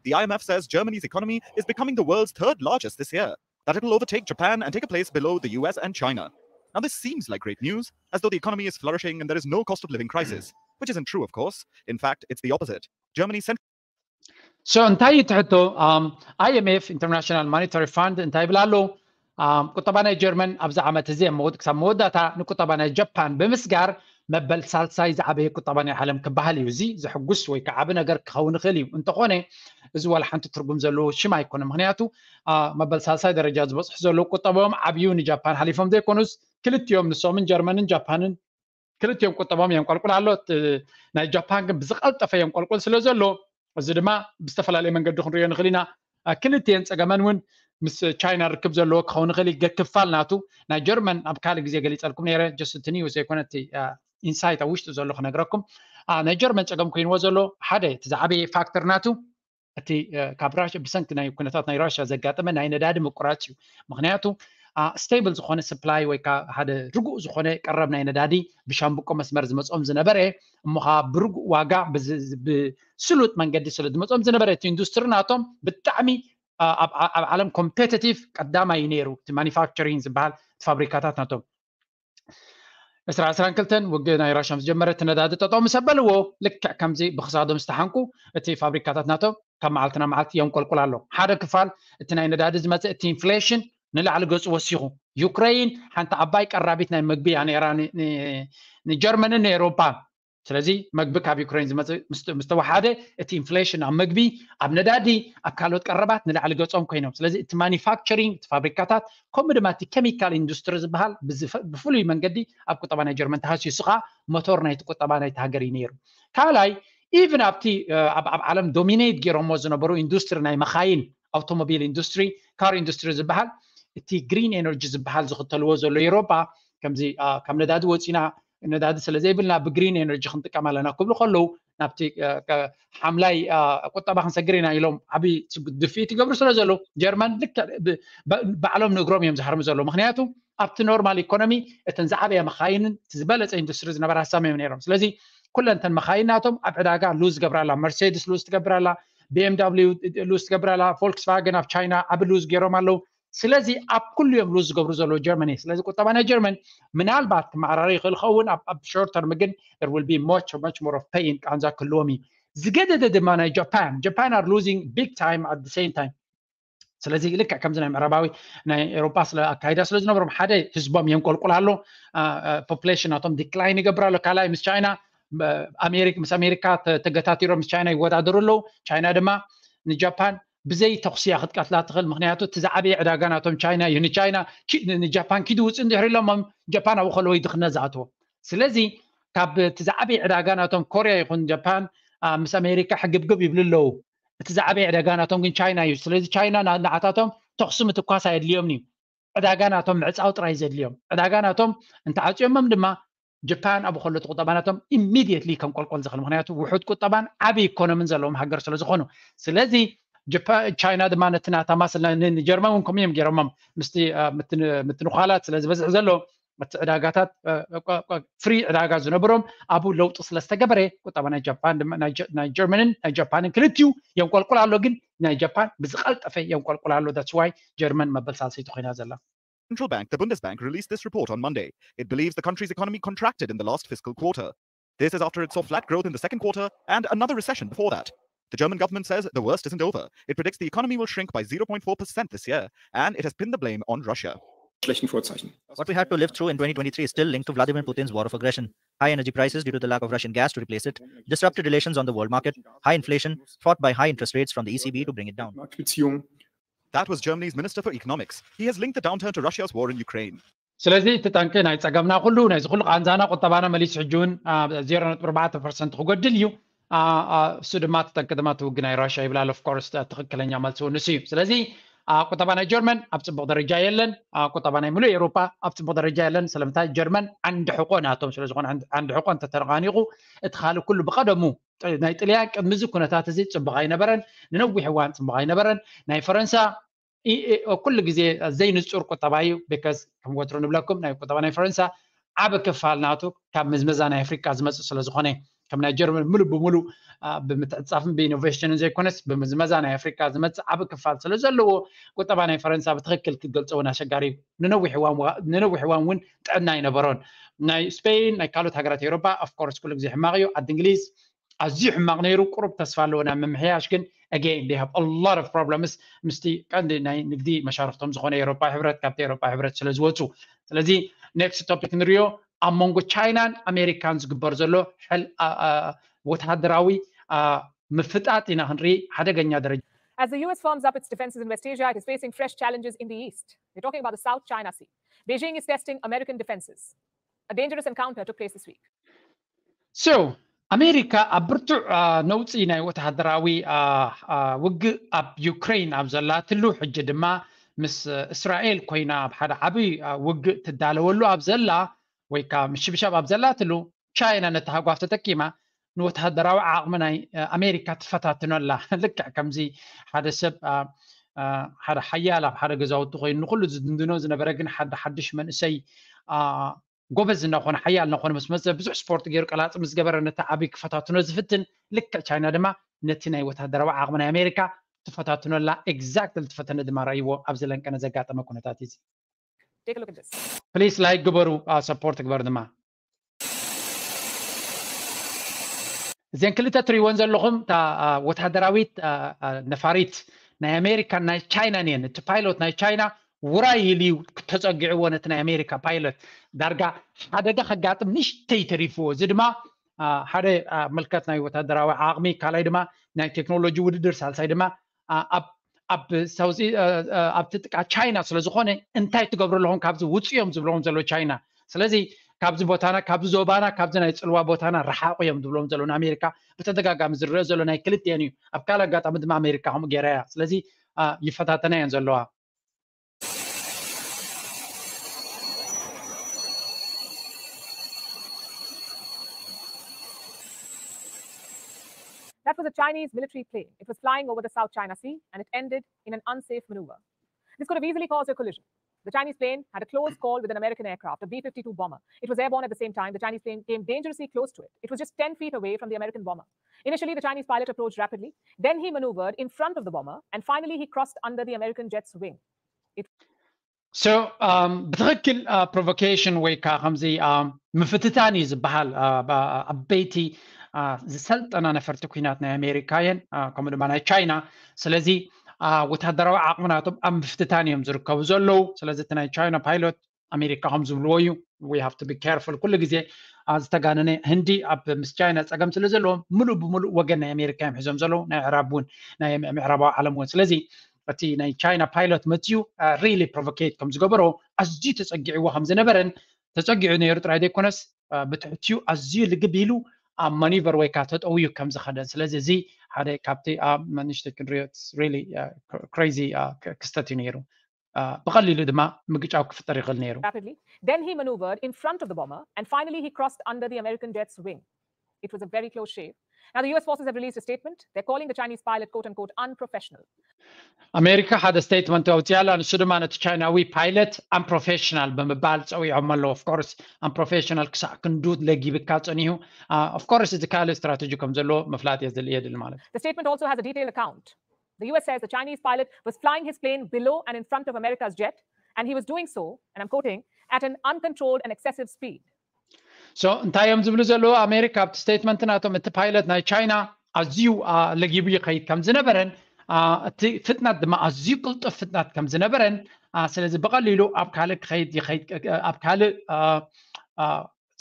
The I M F says Germany's economy is becoming the world's third largest this year, that it will overtake Japan and take a place below the U S and China. Now, this seems like great news, as though the economy is flourishing and there is no cost of living crisis, which isn't true, of course. In fact, it's the opposite. Germany's central So እንታይ እዩ ትሕቶ? I M F፣ International Monetary Fund፣ እንታይ ይብል ኣሎ? ቁጠባ ናይ ጀርመን ኣብዚ ዓመት እዚ ክሳብ መወዳእታ ንቁጠባ ናይ ጃፓን ብምስጋር መበል ሳልሳይ ዝዓበየ ቁጠባ ናይ ዓለም ክበሃል እዩ። እዚ ዘሕጉስ ወይ ከዓ ዓቢ ነገር ክኸውን ይኽእል እዩ። እንተኾነ እዚ ዋላ ሓንቲ ትርጉም ዘለዎ ሽም ኣይኮነ። ምክንያቱ መበል ሳልሳይ ደረጃ ዝበፅሑ ዘለዉ ቁጠባኦም ዓብዩ ንጃፓን ሓሊፎም ዘይኮኑስ ክልቲኦም ንሶምን ጀርመንን ጃፓንን ክልቲኦም ቁጠባኦም የንቆልቁል ኣሎ። ናይ ጃፓን ግን ብዝቐልጠፈ የንቆልቁል ስለ ዘሎ እዚ ድማ ብዝተፈላለየ መንገዲ ክንሪኦ ንኽእል ኢና። ክልቲኤን ፀገመን እውን ምስ ቻይና ርክብ ዘለዎ ክኸውን ይኽእል። ክፋል ናቱ ናይ ጀርመን ኣብ ካልእ ግዜ ገሊፀልኩም ነይረ። ጀስት እቲ ኒውስ ዘይኮነ እቲ ኢንሳይት ኣብ ውሽጡ ዘሎ ክነግረኩም። ናይ ጀርመን ፀገም ኮይንዎ ዘሎ ሓደ እቲ ዝዓበየ ፋክተር ናቱ እቲ ካብ ራሽያ ብሰንኪ ናይ ኩነታት ናይ ራሽያ ዘጋጠመ ናይ ነዳዲ ምቁራፅ እዩ። ምክንያቱ ስቴብል ዝኾነ ስፕላይ ወይ ከዓ ሓደ ርጉእ ዝኾነ ቀረብ ናይ ነዳዲ ብሻምብቆ መስመር ዝመፅኦም ዝነበረ እሞ ከዓ ብርጉእ ዋጋ ብስሉጥ መንገዲ ስለ ዝመፅኦም ዝነበረ እቲ ኢንዱስትሪ ናቶም ብጣዕሚ ኣብ ዓለም ኮምፔቲቲቭ ቀዳማይ እዩ ነይሩ። እቲ ማኒፋክቸሪንግ ዝበሃል እቲ ፋብሪካታት ናቶም ዕስራ ዕስራን ክልተን ውግእ ናይ ራሽያ ምስ ጀመረ እቲ ነዳዲ ጠጠው ምስ ኣበልዎ ልክዕ ከምዚ ብክሳዶም ዝተሓንቁ እቲ ፋብሪካታት ናቶም ካብ መዓልቲ ናብ መዓልቲ የንቆልቁል ኣሎ። ሓደ ክፋል እቲ ናይ ነዳዲ ዝመፅእ እቲ ኢንፍሌሽን ንላዕሊ ገፁ ወሲኹ። ዩክረይን ሓንቲ ዓባይ ቀራቢት ናይ መግቢ እያ ነይራ ንጀርመንን ንኤውሮፓን። ስለዚ መግቢ ካብ ዩክሬን ዝመፅእ ምስ ተወሓደ እቲ ኢንፍሌሽን ኣብ መግቢ፣ ኣብ ነዳዲ፣ ኣብ ካልኦት ቀረባት ንላዕሊ ገፆም ኮይኖም። ስለዚ እቲ ማኒፋክቸሪንግ እቲ ፋብሪካታት ከምኡ ድማ እቲ ኬሚካል ኢንዱስትሪ ዝበሃል ብፍሉይ መንገዲ ኣብ ቁጠባ ናይ ጀርመን ተሃስዩ። እሱ ከዓ ሞቶር ናይቲ ቁጠባ ናይቲ ሃገር እዩ ነይሩ። ካልኣይ ኢቭን ኣብቲ ኣብ ዓለም ዶሚኔት ገይሮሞ ዝነበሩ ኢንዱስትሪ ናይ መኻይን ኣውቶሞቢል ኢንዱስትሪ ካር ኢንዱስትሪ ዝበሃል እቲ ግሪን ኤነርጂ ዝበሃል ዝኽተልዎ ዘሎ ኤውሮጳ ከምዚ ካብ ነዳዲ ወፂና ነዳዲ ስለ ዘይብልና ብግሪን ኤነርጂ ክንጥቀም ኣለና ክብሉ ከለዉ ናብቲ ሓምላይ ቁጠባ ክንሰግር ኢና ኢሎም ዓብዪ ድፍኢት ይገብሩ ስለ ዘለዉ ጀርመን ልክዕ ባዕሎም ንእግሮም እዮም ዝሃርሙ ዘለዉ። ምክንያቱ ኣብቲ ኖርማል ኢኮኖሚ እተን ዝዓበያ መኻይንን ዝበለፀ ኢንዱስትሪ ዝነበራ ሳም እዮም ነይሮም። ስለዚ ኩለን እተን መኻይን ናቶም ኣብ ዕዳጋ ሉዝ ዝገብራ ኣላ። መርሴድስ ሉዝ ትገብር ኣላ፣ ቢ ኤም ዳብሊው ሉዝ ትገብር ኣላ፣ ፎልክስቫገን ኣብ ቻይና ዓቢ ሉዝ ገይሮም ኣለዉ። ስለዚ ኣብ ኩሉ እዮም ሉዝ ዝገብሩ ዘለዉ ጀርመኒ። ስለዚ ቁጠባ ናይ ጀርመን ምናልባት ክመዓራረ ይኽእል ኸውን ኣብ ሾርት ተርም ግን there will be much much more of pain ቃንዛ ክህልዎም እዩ። ዝገደደ ድማ ናይ ጃፓን ጃፓን are losing big time at the same time። ስለዚ ልክዕ ከምዚ ናይ ምዕራባዊ ናይ ኤውሮጳ ስለ ኣካይዳ ስለ ዝነበሮም ሓደ ህዝቦም የንቆልቁል ኣሎ። ፖፕሌሽን ናቶም ዲክላይን ይገብር ኣሎ። ካልኣይ ምስ ቻይና ኣሜሪካ ምስ ኣሜሪካ ተገታቲሮም ምስ ቻይና ይወዳደሩ ኣለዉ። ቻይና ድማ ንጃፓን ብዘይ ተኩሲ እያ ክትቀትላ ትኽእል። ምክንያቱ እቲ ዝዓበየ ዕዳጋ ናቶም ቻይና እዩ። ንቻይና ንጃፓን ኪዱ ውፅእ እንድሕር ኢሎሞም ጃፓን ኣብኡ ከለዎ ድኽነት ዝኣትዎ። ስለዚ ካብ እቲ ዝዓበየ ዕዳጋ ናቶም ኮርያ ይኹን ጃፓን ምስ ኣሜሪካ ሕግብግብ ይብሉ ኣለዉ። እቲ ዝዓበየ ዕዳጋ ናቶም ግን ቻይና እዩ። ስለዚ ቻይና ንዓታቶም ተኩሲ ምትኳስ ኣየድልዮም እዩ። ዕዳጋ ናቶም ምዕፃው ጥራይ ዘድልዮም። ዕዳጋ ናቶም እንተዓፅዮሞም ድማ ጃፓን ኣብ ከሎ ቁጠባ ናቶም ኢሚድየትሊ ከንቆልቆል ዝኽእል። ምክንያቱ ውሑድ ቁጠባን ዓብዪ ኢኮኖምን ዘለዎም ሃገር ስለ ዝኾኑ። ስለዚ ቻይና ድማ ነቲ ናታ ማስል ንጀርመን እውን ከምኡ እዮም ገይሮሞም። ምስቲ ምትንኳላት ስለ ዝበዝሕ ዘሎ እቲ ዕዳጋታት ፍሪ ዕዳጋ ዝነበሮም ኣብኡ ለውጢ ስለ ዝተገበረ ቁጠባ ናይ ጃፓን ናይ ጀርመንን ናይ ጃፓንን ክልቲኡ የንቆልቁል ኣሎ። ግን ናይ ጃፓን ብዝቐልጠፈ የንቆልቁል ኣሎ። That's why ጀርመን መበል ሳልሰይቲ ኮይና ዘላ። Central Bank, the Bundesbank, released this report on Monday. It believes the country's economy contracted in the last fiscal quarter. This is after it saw flat growth in the second quarter and another recession before that. The German government says the worst isn't over. It predicts the economy will shrink by zero point four percent this year, and it has pinned the blame on Russia. schlechten Vorzeichen. What we had to live through in twenty twenty-three is still linked to Vladimir Putin's war of aggression. High energy prices due to the lack of Russian gas to replace it, disrupted relations on the world market, high inflation, fraught by high interest rates from the E C B to bring it down. Marktbeziehungen. That was Germany's Minister for Economics. He has linked the downturn to Russia's war in Ukraine. ስለዚ እቲ ጠንቂ ናይ ጸገምና ኩሉ ናይዚ ኩሉ ቃንዛና ቁጠባና መሊሱ ሕጂ እውን ዜሮ ነጥቢ ኣርባዕተ ፐርሰንት ክጎድል እዩ። እሱ ድማ እቲ ጠንቂ ድማ እቲ ውግእ ናይ ራሽያ ይብል ኣሎ። ኦፍኮርስ ትኽክለኛ መልሲ እውን ንሱ እዩ። ስለዚ ቁጠባ ናይ ጀርመን ኣብ ጽቡቕ ደረጃ የለን። ቁጠባ ናይ ምሉእ ኤውሮጳ ኣብ ጽቡቕ ደረጃ የለን። ስለምንታይ? ጀርመን ዓንዲ ሕቆ ናቶም ስለዝኾነ ዓንዲ ሕቆ እንተተነቓኒቑ እቲ ካልእ ኩሉ ብቐደሙ ናይ ጥልያን ቅድሚ እዚ ኩነታት እዚ ጽቡቕ ኣይነበረን። ንነዊሕ እዋን ጽቡቕ ኣይነበረን። ናይ ፈረንሳ ኩሉ ግዜ ዘይንጹር ቁጠባ እዩ። ቢካዝ ከም ወትሩ ንብለኩም ናይ ቁጠባ ናይ ፈረንሳ ዓቢ ክፋል ናቱ ካብ ምዝመዛ ናይ ኣፍሪቃ ዝመጽእ ስለዝኾነ ከም ናይ ጀርመን ሙሉ ብሙሉ ብምትዕጻፍን ብኢኖቬሽንን ዘይኮነስ ብምዝመዛ ናይ ኣፍሪቃ ዝመጽእ ዓቢ ክፋል ስለ ዘለዎ ቁጠባ ናይ ፈረንሳ ብትኽክል ክትገልጾ እውን ኣሸጋሪ እዩ። ንነዊሕ እዋን እውን ጥዕና ኣይነበሮን። ናይ ስፔን ናይ ካልኦት ሃገራት ኤውሮፓ ኦፍኮርስ ኩሉ ግዜ ሕማቕ እዩ። ዓዲ እንግሊዝ ኣዝዩ ሕማቕ ነይሩ። ቁሩብ ተስፋ ኣለዎ ናብ ምምሕያሽ ግን again they have a lot of problems ምስቲ ቀንዲ ናይ ንግዲ መሻርክቶም ዝኾነ ኤውሮፓ ሕብረት ካብቲ ኤውሮፓ ሕብረት ስለ ዝወፁ። ስለዚ ኔክስት ቶፒክ ንሪኦ ኣብ መንጎ ቻይናን ኣሜሪካን ዝግበር ዘሎ ወታደራዊ ምፍጣጥ ኢና ክንርኢ ሓደገኛ ደረጃ። As the U S firms up its defenses in West Asia, it is facing fresh challenges in the east. We're talking about the South China Sea. Beijing is testing American defenses. A dangerous encounter took place this week. So ኣሜሪካ ኣብ ብርቱዕ ነውፂ ናይ ወተሃደራዊ ውግእ ኣብ ዩክሬን ኣብ ዘላትሉ ሕጂ ድማ ምስ እስራኤል ኮይና ኣብ ሓደ ዓብይ ውግእ ትዳለወሉ ኣብ ዘላ ወይ ከዓ ምሽብሻብ ኣብ ዘላትሉ ቻይና ነቲ ሃጓፍ ተጠቂማ ንወተሃደራዊ ዓቕሚ ናይ ኣሜሪካ ትፈታትኖ ኣላ። ልክዕ ከምዚ ሓደ ሰብ ሓደ ሓያል ኣብ ሓደ ገዛውቲ ኮይኑ ንኩሉ ዝድንድኖ ዝነበረ ግን ሓደ ሓድሽ መንእሰይ ጎበዝ እናኾነ ሓያል እናኾነ ምስ መፀ ብዙሕ ስፖርት ገይሩ ቀላፂ ምስ ገበረ ነቲ ዓብይ ክፈታትኖ ዝፍትን ልክዕ ቻይና ድማ ነቲ ናይ ወታደራዊ ዓቕሚ ናይ ኣሜሪካ ትፈታትኖ ኣላ። ኤግዛክትሊ ዝፈተነ ድማ ረእይዎ ኣብዚ ለንቀነ ዘጋጠመ ኩነታት እዚ። Take a look at this. ፕሊስ ላይክ ግበሩ፣ ሰፖርት ግበሩ ድማ። እዘን ክልተ ትሪእወን ዘለኹም እታ ወታደራዊት ነፋሪት ናይ ኣሜሪካን ናይ ቻይናን እየን። እቲ ፓይሎት ናይ ቻይና ውራይ ኢሉ እዩ ተፀጊዕዎ ነቲ ናይ ኣሜሪካ ፓይለት ዳርጋ ሓደጋ ከጋጥም ንሽተይ ተሪፍዎ። እዚ ድማ ሓደ ምልከት ናይ ወታደራዊ ዓቕሚ፣ ካልኣይ ድማ ናይ ቴክኖሎጂ ውድድር፣ ሳልሳይ ድማ ኣብ ኣብቲ ጥቃ ቻይና ስለዝኾነ እንታይ ትገብሩ ኣለኹም ካብዚ ውፅኦም ዝብለዎም ዘሎ ቻይና። ስለዚ ካብዚ ቦታና ካብዚ ዞባና ካብዚ ናይ ፅልዋ ቦታና ረሓቑ እዮም ዝብለዎም ዘሎ ንኣሜሪካ ብተደጋጋሚ ዝረአ ዘሎ ናይ ክልቲኤን እዩ። ኣብ ካልእ ኣጋጣሚ ድማ ኣሜሪካ ከምኡ ገይራ እያ። ስለዚ ይፈታተና እየን ዘለዋ። That was a Chinese military plane. It was flying over the South China Sea and it ended in an unsafe maneuver. This could have easily caused a collision. The Chinese plane had a close call with an American aircraft, a B fifty-two bomber. It was airborne at the same time. The Chinese plane came dangerously close to it. It was just ten feet away from the American bomber. Initially, the Chinese pilot approached rapidly. Then he maneuvered in front of the bomber, and finally, he crossed under the American jet's wing. So ብትኽክል ፕሮቮኬሽን ወይ ከዓ ከምዚ ምፍትታን እዩ ዝበሃል። ዓበይቲ ዝሰልጠና ነፈርቲ ኩናት ናይ ኣሜሪካ እየን፣ ከምኡ ድማ ናይ ቻይና። ስለዚ ወታደራዊ ዓቕሚ ናቶም ኣብ ምፍትታን እዮም ዝርከቡ ዘለዉ። ስለዚ እቲ ናይ ቻይና ፓይሎት ኣሜሪካ ከም ዝብልዎ እዩ። We have to be careful ኩሉ ግዜ። ዝተጋነነ ህንዲ ኣብ ምስ ቻይና ፀገም ስለ ዘለዎም ምሉእ ብምሉእ ወገን ናይ ኣሜሪካ እዮም ሒዞም ዘለዉ፣ ናይ ዕራብ እውን ናይ ምዕራባዊ ዓለም እውን። ስለዚ እቲ ናይ ቻይና ፓይሎት መፅዩ ሪሊ ፕሮቮኬት ከም ዝገበሮ ኣዝዩ ተፀጊዕዎ ከም ዝነበረን ተፀጊዑ ነይሩ ጥራይ ዘይኮነስ ብትሕትኡ ኣዝዩ ልግብ ኢሉ ኣብ ማኒቨር ወይ ከዓ ተጠውዩ ከም ዝኸደን። ስለዚ እዚ ሓደ ካብቲ ኣብ መንሽቲ ክንሪኦ ሪሊ ክሬዚ ክስተት እዩ ነይሩ። ብቐሊሉ ድማ ምግጫው ክፍጠር ይኽእል ነይሩ። Rapidly. Then he maneuvered in front of the bomber and finally he crossed under the American jet's wing. It was a very close shave. Now, the U S forces have released a statement. They're calling the Chinese pilot, quote unquote, unprofessional. ኣሜሪካ ሓደ ስቴትመንት ኣውፅያ ኣላ። ንሱ ድማ ነቲ ቻይናዊ ፓይለት ኣምፕሮፌሽናል ብምባል ፀዊዖም ኣለዉ። ኦፍኮርስ ኣምፕሮፌሽናል ክሳዕ ክንዱ ለጊብካ ፀኒሁ። ኦፍኮርስ እዚ ካልእ ስትራቴጂ ከም ዘለዎ ምፍላጥ እየ ዝል- የድሊ ማለት እዩ። The statement also has a detailed account. The U S says the Chinese pilot was flying his plane below and in front of America's jet, and he was doing so, and I'm quoting, at an uncontrolled and excessive speed. So እንታይ እዮም ዝብሉ ዘለዉ? ኣሜሪካ ኣብቲ ስቴትመንት ናቶም እቲ ፓይለት ናይ ቻይና ኣዝዩ ለጊቡ ይኸይድ ከም ዝነበረን እቲ ፍጥነት ድማ ኣዝዩ ቅልጡፍ ፍጥነት ከም ዝነበረን ስለዚ ብቐሊሉ ኣብ ካልእ ክኸይድ ይኸይድ ኣብ ካልእ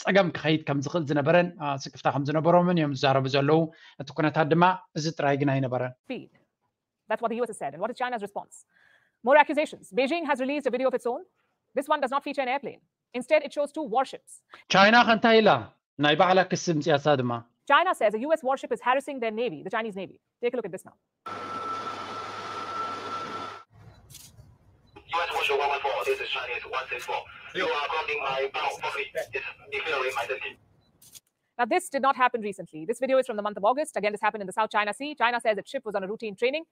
ጸገም ክኸይድ ከም ዝኽእል ዝነበረን ስክፍታ ከም ዝነበሮምን እዮም ዝዛረቡ ዘለዉ። እቲ ኩነታት ድማ እዚ ጥራይ ግን ኣይነበረን። That's what the U S has said. And what is China's response? More accusations. Beijing has released a video of its own. This one does not feature an airplane. Instead, it shows two warships. ቻይና ከ እንታይ ኢላ? ናይ ባዕላ ክሲ ምፅያሳ ድማ China says a U S warship is harassing their navy, the Chinese navy. Take a look at this now. U S warship one one four, this is Chinese one six four. You are crossing my bow for free. It's declaring my safety. Now, this did not happen recently. This video is from the month of August. Again, this happened in the South China Sea. China says its ship was on a routine training.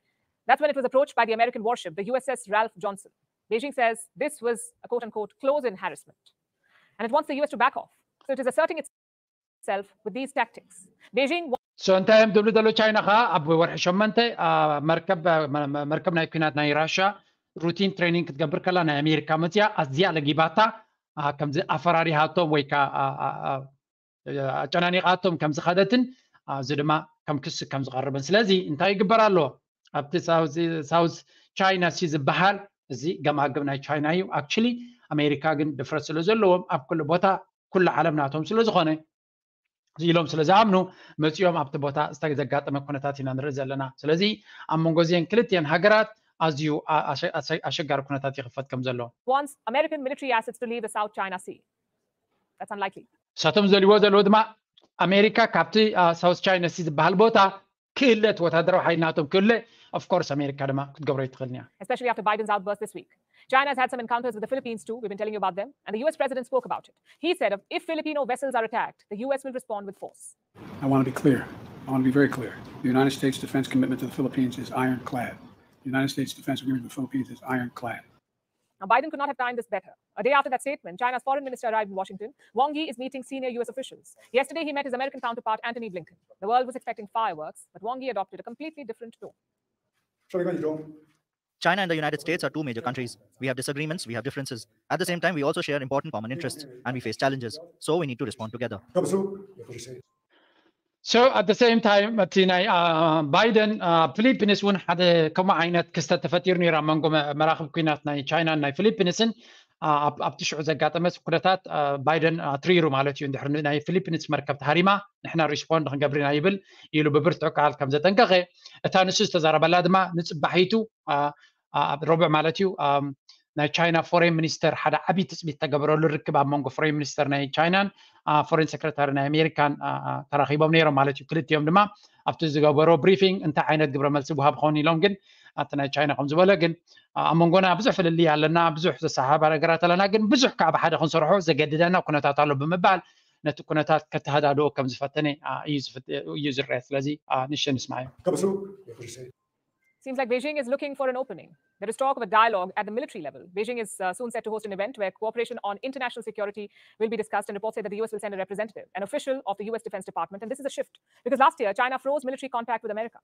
That's when it was approached by the American warship, the U S S Ralph Johnson. Beijing says this was a quote unquote close in harassment. And it wants the U S to back off. So it is asserting itself with these tactics. Beijing so እንታይ እዮም ዝብሉ ዘለዉ? ቻይና ከዓ ኣብ ወርሒ ሸመንተ መርከብ ናይ ኩናት ናይ ራሻ ሩቲን ትሬኒንግ ክትገብር ከላ ናይ ኣሜሪካ መፅያ ኣዝያ ለጊባታ ከምዚ ኣፈራሪሃቶም ወይ ከዓ ኣጨናኒቃቶም ከም ዝኸደትን እዚ ድማ ከም ክሲ ከም ዝቐርብን። ስለዚ እንታይ ይግበር ኣሎ? ኣብቲ ሳውዝ ቻይና ሲ ዝበሃል እዚ ገማግም ናይ ቻይና እዩ። ኣክቹሊ ኣሜሪካ ግን ድፍረት ስለ ዘለዎም ኣብ ኩሉ ቦታ ኩሉ ዓለም ናቶም ስለ ዝኾነ ኢሎም ስለ ዝኣምኑ መፂኦም ኣብቲ ቦታ ዝተዘጋጠመ ኩነታት ኢና ንርኢ ዘለና። ስለዚ ኣብ መንጎ እዚአን ክልቲአን ሃገራት ኣዝዩ ኣሸጋሪ ኩነታት ይኽፈት ከም ዘሎ wants American military assets to leave the South China Sea. That's unlikely. እሳቶም ዘልዎ ዘለዎ ድማ ኣሜሪካ ካብቲ ሳውዝ ቻይና ሲ ዝበሃል ቦታ ክእለት ወታደራዊ ሓይሊ ናቶም ክእለ of course ኣሜሪካ ድማ ክትገብሮ ይትኽእል እያ። Especially after Biden's outburst this week. China has had some encounters with the Philippines too. We've been telling you about them. And the U S president spoke about it. He said, if Filipino vessels are attacked, the U S will respond with force. I want to be clear. I want to be very clear. The United States defense commitment to the Philippines is ironclad. The United States defense agreement with the Philippines is ironclad. Now, Biden could not have timed this better. A day after that statement, China's foreign minister arrived in Washington. Wang Yi is meeting senior U S officials. Yesterday, he met his American counterpart, Antony Blinken. The world was expecting fireworks, but Wang Yi adopted a completely different tone. China and the United States are two major countries. We have disagreements, we have differences. At the same time, we also share important common interests and we face challenges. So we need to respond together. So at the same time እቲ ናይ ባይደን ፊሊፒንስ እውን ሓደ ከምኡ ዓይነት ክስተት ተፈጢሩ ነይሩ ኣብ መንጎ መራክብ ኩናት ናይ ቻይናን ናይ ፊሊፒንስን። ኣብቲ ሽዑ ዘጋጠመ ኩነታት ባይደን ኣትሪሩ ማለት እዩ። እንድሕር ናይ ፊሊፒንስ መርከብ ተሃሪማ ንሕና ሪስፖንድ ክንገብር ኢና ይብል ኢሉ ብብርቱዕ ቃል ከም ዘጠንቀቐ እታ ንሱ ዝተዛረበላ ድማ ንፅባሒቱ ኣብ ረቡዕ ማለት እዩ ናይ ቻይና ፎሬን ሚኒስተር ሓደ ዓብዪ ትፅቢት ተገበረሉ ርክብ ኣብ መንጎ ፎሬን ሚኒስተር ናይ ቻይናን ፎሬን ሴክሬታሪ ናይ ኣሜሪካን ተራኺቦም ነይሮም ማለት እዩ። ክልቲኦም ድማ ኣብቲ ዝገበሮ ብሪፊንግ እንታይ ዓይነት ግብረ መልሲ ውሃብ ክኸውን ኢሎም ግን ኣብቲ ናይ ቻይና ከም ዝበሎ ግን ኣብ መንጎና ብዙሕ ፍልልይ ኣለና፣ ብዙሕ ዘሰሓሓባ ነገራት ኣለና፣ ግን ብዙሕ ከዓ ብሓደ ክንሰርሖ ዘገድደና ኩነታት ኣሎ ብምባል ነቲ ኩነታት ከተሃዳድኦ ከም ዝፈተነ እዩ ዝረአ። ስለዚ ንሸ ንስማዮ። Seems like Beijing is looking for an opening. There is talk of a dialogue at the military level. Beijing is uh, soon set to host an event where cooperation on international security will be discussed, and reports say that the U S will send a representative, an official of the U S Defense Department. And this is a shift because last year, China froze military contact with America.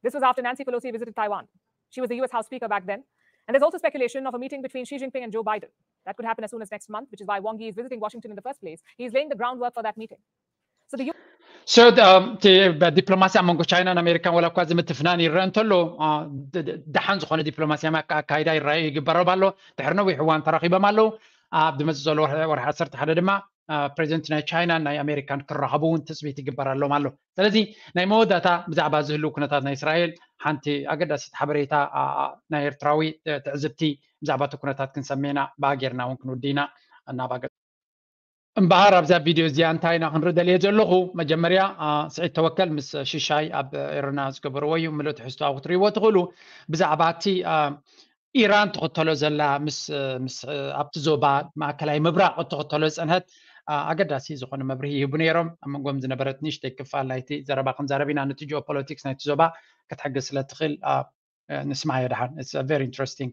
This was after Nancy Pelosi visited Taiwan. She was the U S House Speaker back then. And there's also speculation of a meeting between Xi Jinping and Joe Biden. That could happen as soon as next month, which is why Wang Yi is visiting Washington in the first place. He's laying the groundwork for that meeting. So ዲፕሎማሲ ኣብ መንጎ ቻይናን ኣሜሪካን ዋላ እኳ እዚ ምትፍናን ይረአ እንተሎ ደሓን ዝኾነ ዲፕሎማሲያዊ ኣካይዳ ይረኣዩ ይግበረብ ኣሎ። ድሕሪ ነዊሕ እዋን ተራኺቦም ኣለዉ። ኣብ ዝመፅእ ዘሎ ወርሒ ዓሰርተ ሓደ ድማ ፕሬዚደንት ናይ ቻይናን ናይ ኣሜሪካን ክራኸቡ እውን ትፅቢት ይግበረሎም ኣሎ። ስለዚ ናይ መወዳእታ ብዛዕባ ዝህልው ኩነታት ናይ እስራኤል ሓንቲ ኣገዳሲት ሓበሬታ ናይ ኤርትራዊ ትዕዝብቲ ብዛዕባ እቲ ኩነታት ክንሰሜና ብኣ ጌርና እውን ክንውድኢና እናባገ እምበኣር ኣብዛ ቪድዮ እዚኣ እንታይ ኢና ክንርኢ ደልየ ዘለኹ? መጀመርያ ስዒድ ተወከል ምስ ሽሻይ ኣብ ኤረና ዝገበርዎ እዩ። ምሉእ ትሕዝቶ ኣብ ክትርእይዎ ትኽእሉ። ብዛዕባ እቲ ኢራን ትኽተሎ ዘላ ምስ ኣብቲ ዞባ ማእከላይ ምብራቕ እትኽተሎ ዝጸንሐት ኣገዳሲ ዝኾነ መብርሂ ይህቡ ነይሮም። ኣብ መንጎም ዝነበረት ንእሽተይ ክፋል ናይቲ ዘረባ ክንዛረብ ኢና። ነቲ ጂኦፖለቲክስ ናይቲ ዞባ ክትሕግዝ ስለ ትኽእል ንስማዓዮ ደሓን። It's a very interesting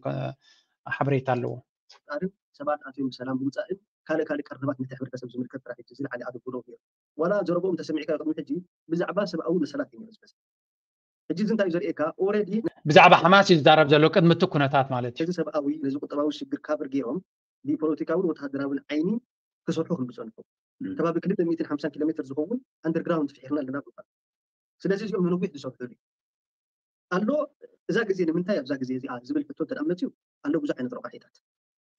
ሓበሬታ ኣለዎ። ምፍጣርን ሰባት ኣትዮም ብሰላም ምውፃእን ካልእ ካልእ ቀረባት ነቲ ሕብረተሰብ ዝምልከት ጥራሕ እዩ ዝለዓለ ኣተኩሮ ገይሩ። ዋላ ዘረብኦም እንተሰሚዕካዮ ቅድሚ ሕጂ ብዛዕባ ሰብኣዊ መሰላት እዩ ነይሩ ዝበዝሕ። ሕጂ እዚ እንታይ እዩ ዘርእየካ? ኦረዲ ብዛዕባ ሓማስ እዩ ዝዛረብ ዘሎ ቅድሚ እቲ ኩነታት ማለት እዩ። ነዚ ሰብኣዊ ነዚ ቁጠባዊ ሽግር ካቨር ገይሮም ብፖለቲካውን ወተሃደራውን ዓይኒ ክሰርሑ ከም ዝፀንሑ ከባቢ ክልተ ሚእትን ሓምሳን ኪሎ ሜትር ዝኸውን ኣንደርግራውንድ ፍሒርና ኣለና ብምባል ስለዚ እዚኦም ንነዊሕ ዝሰርሑሉ ኣሎ። እዛ ግዜ ንምንታይ ኣብዛ ግዜ እዚኣ ዝብል ሕቶ እንተ መፅዩ ኣሎ ብዙሕ ዓይነት ረቋሒታት።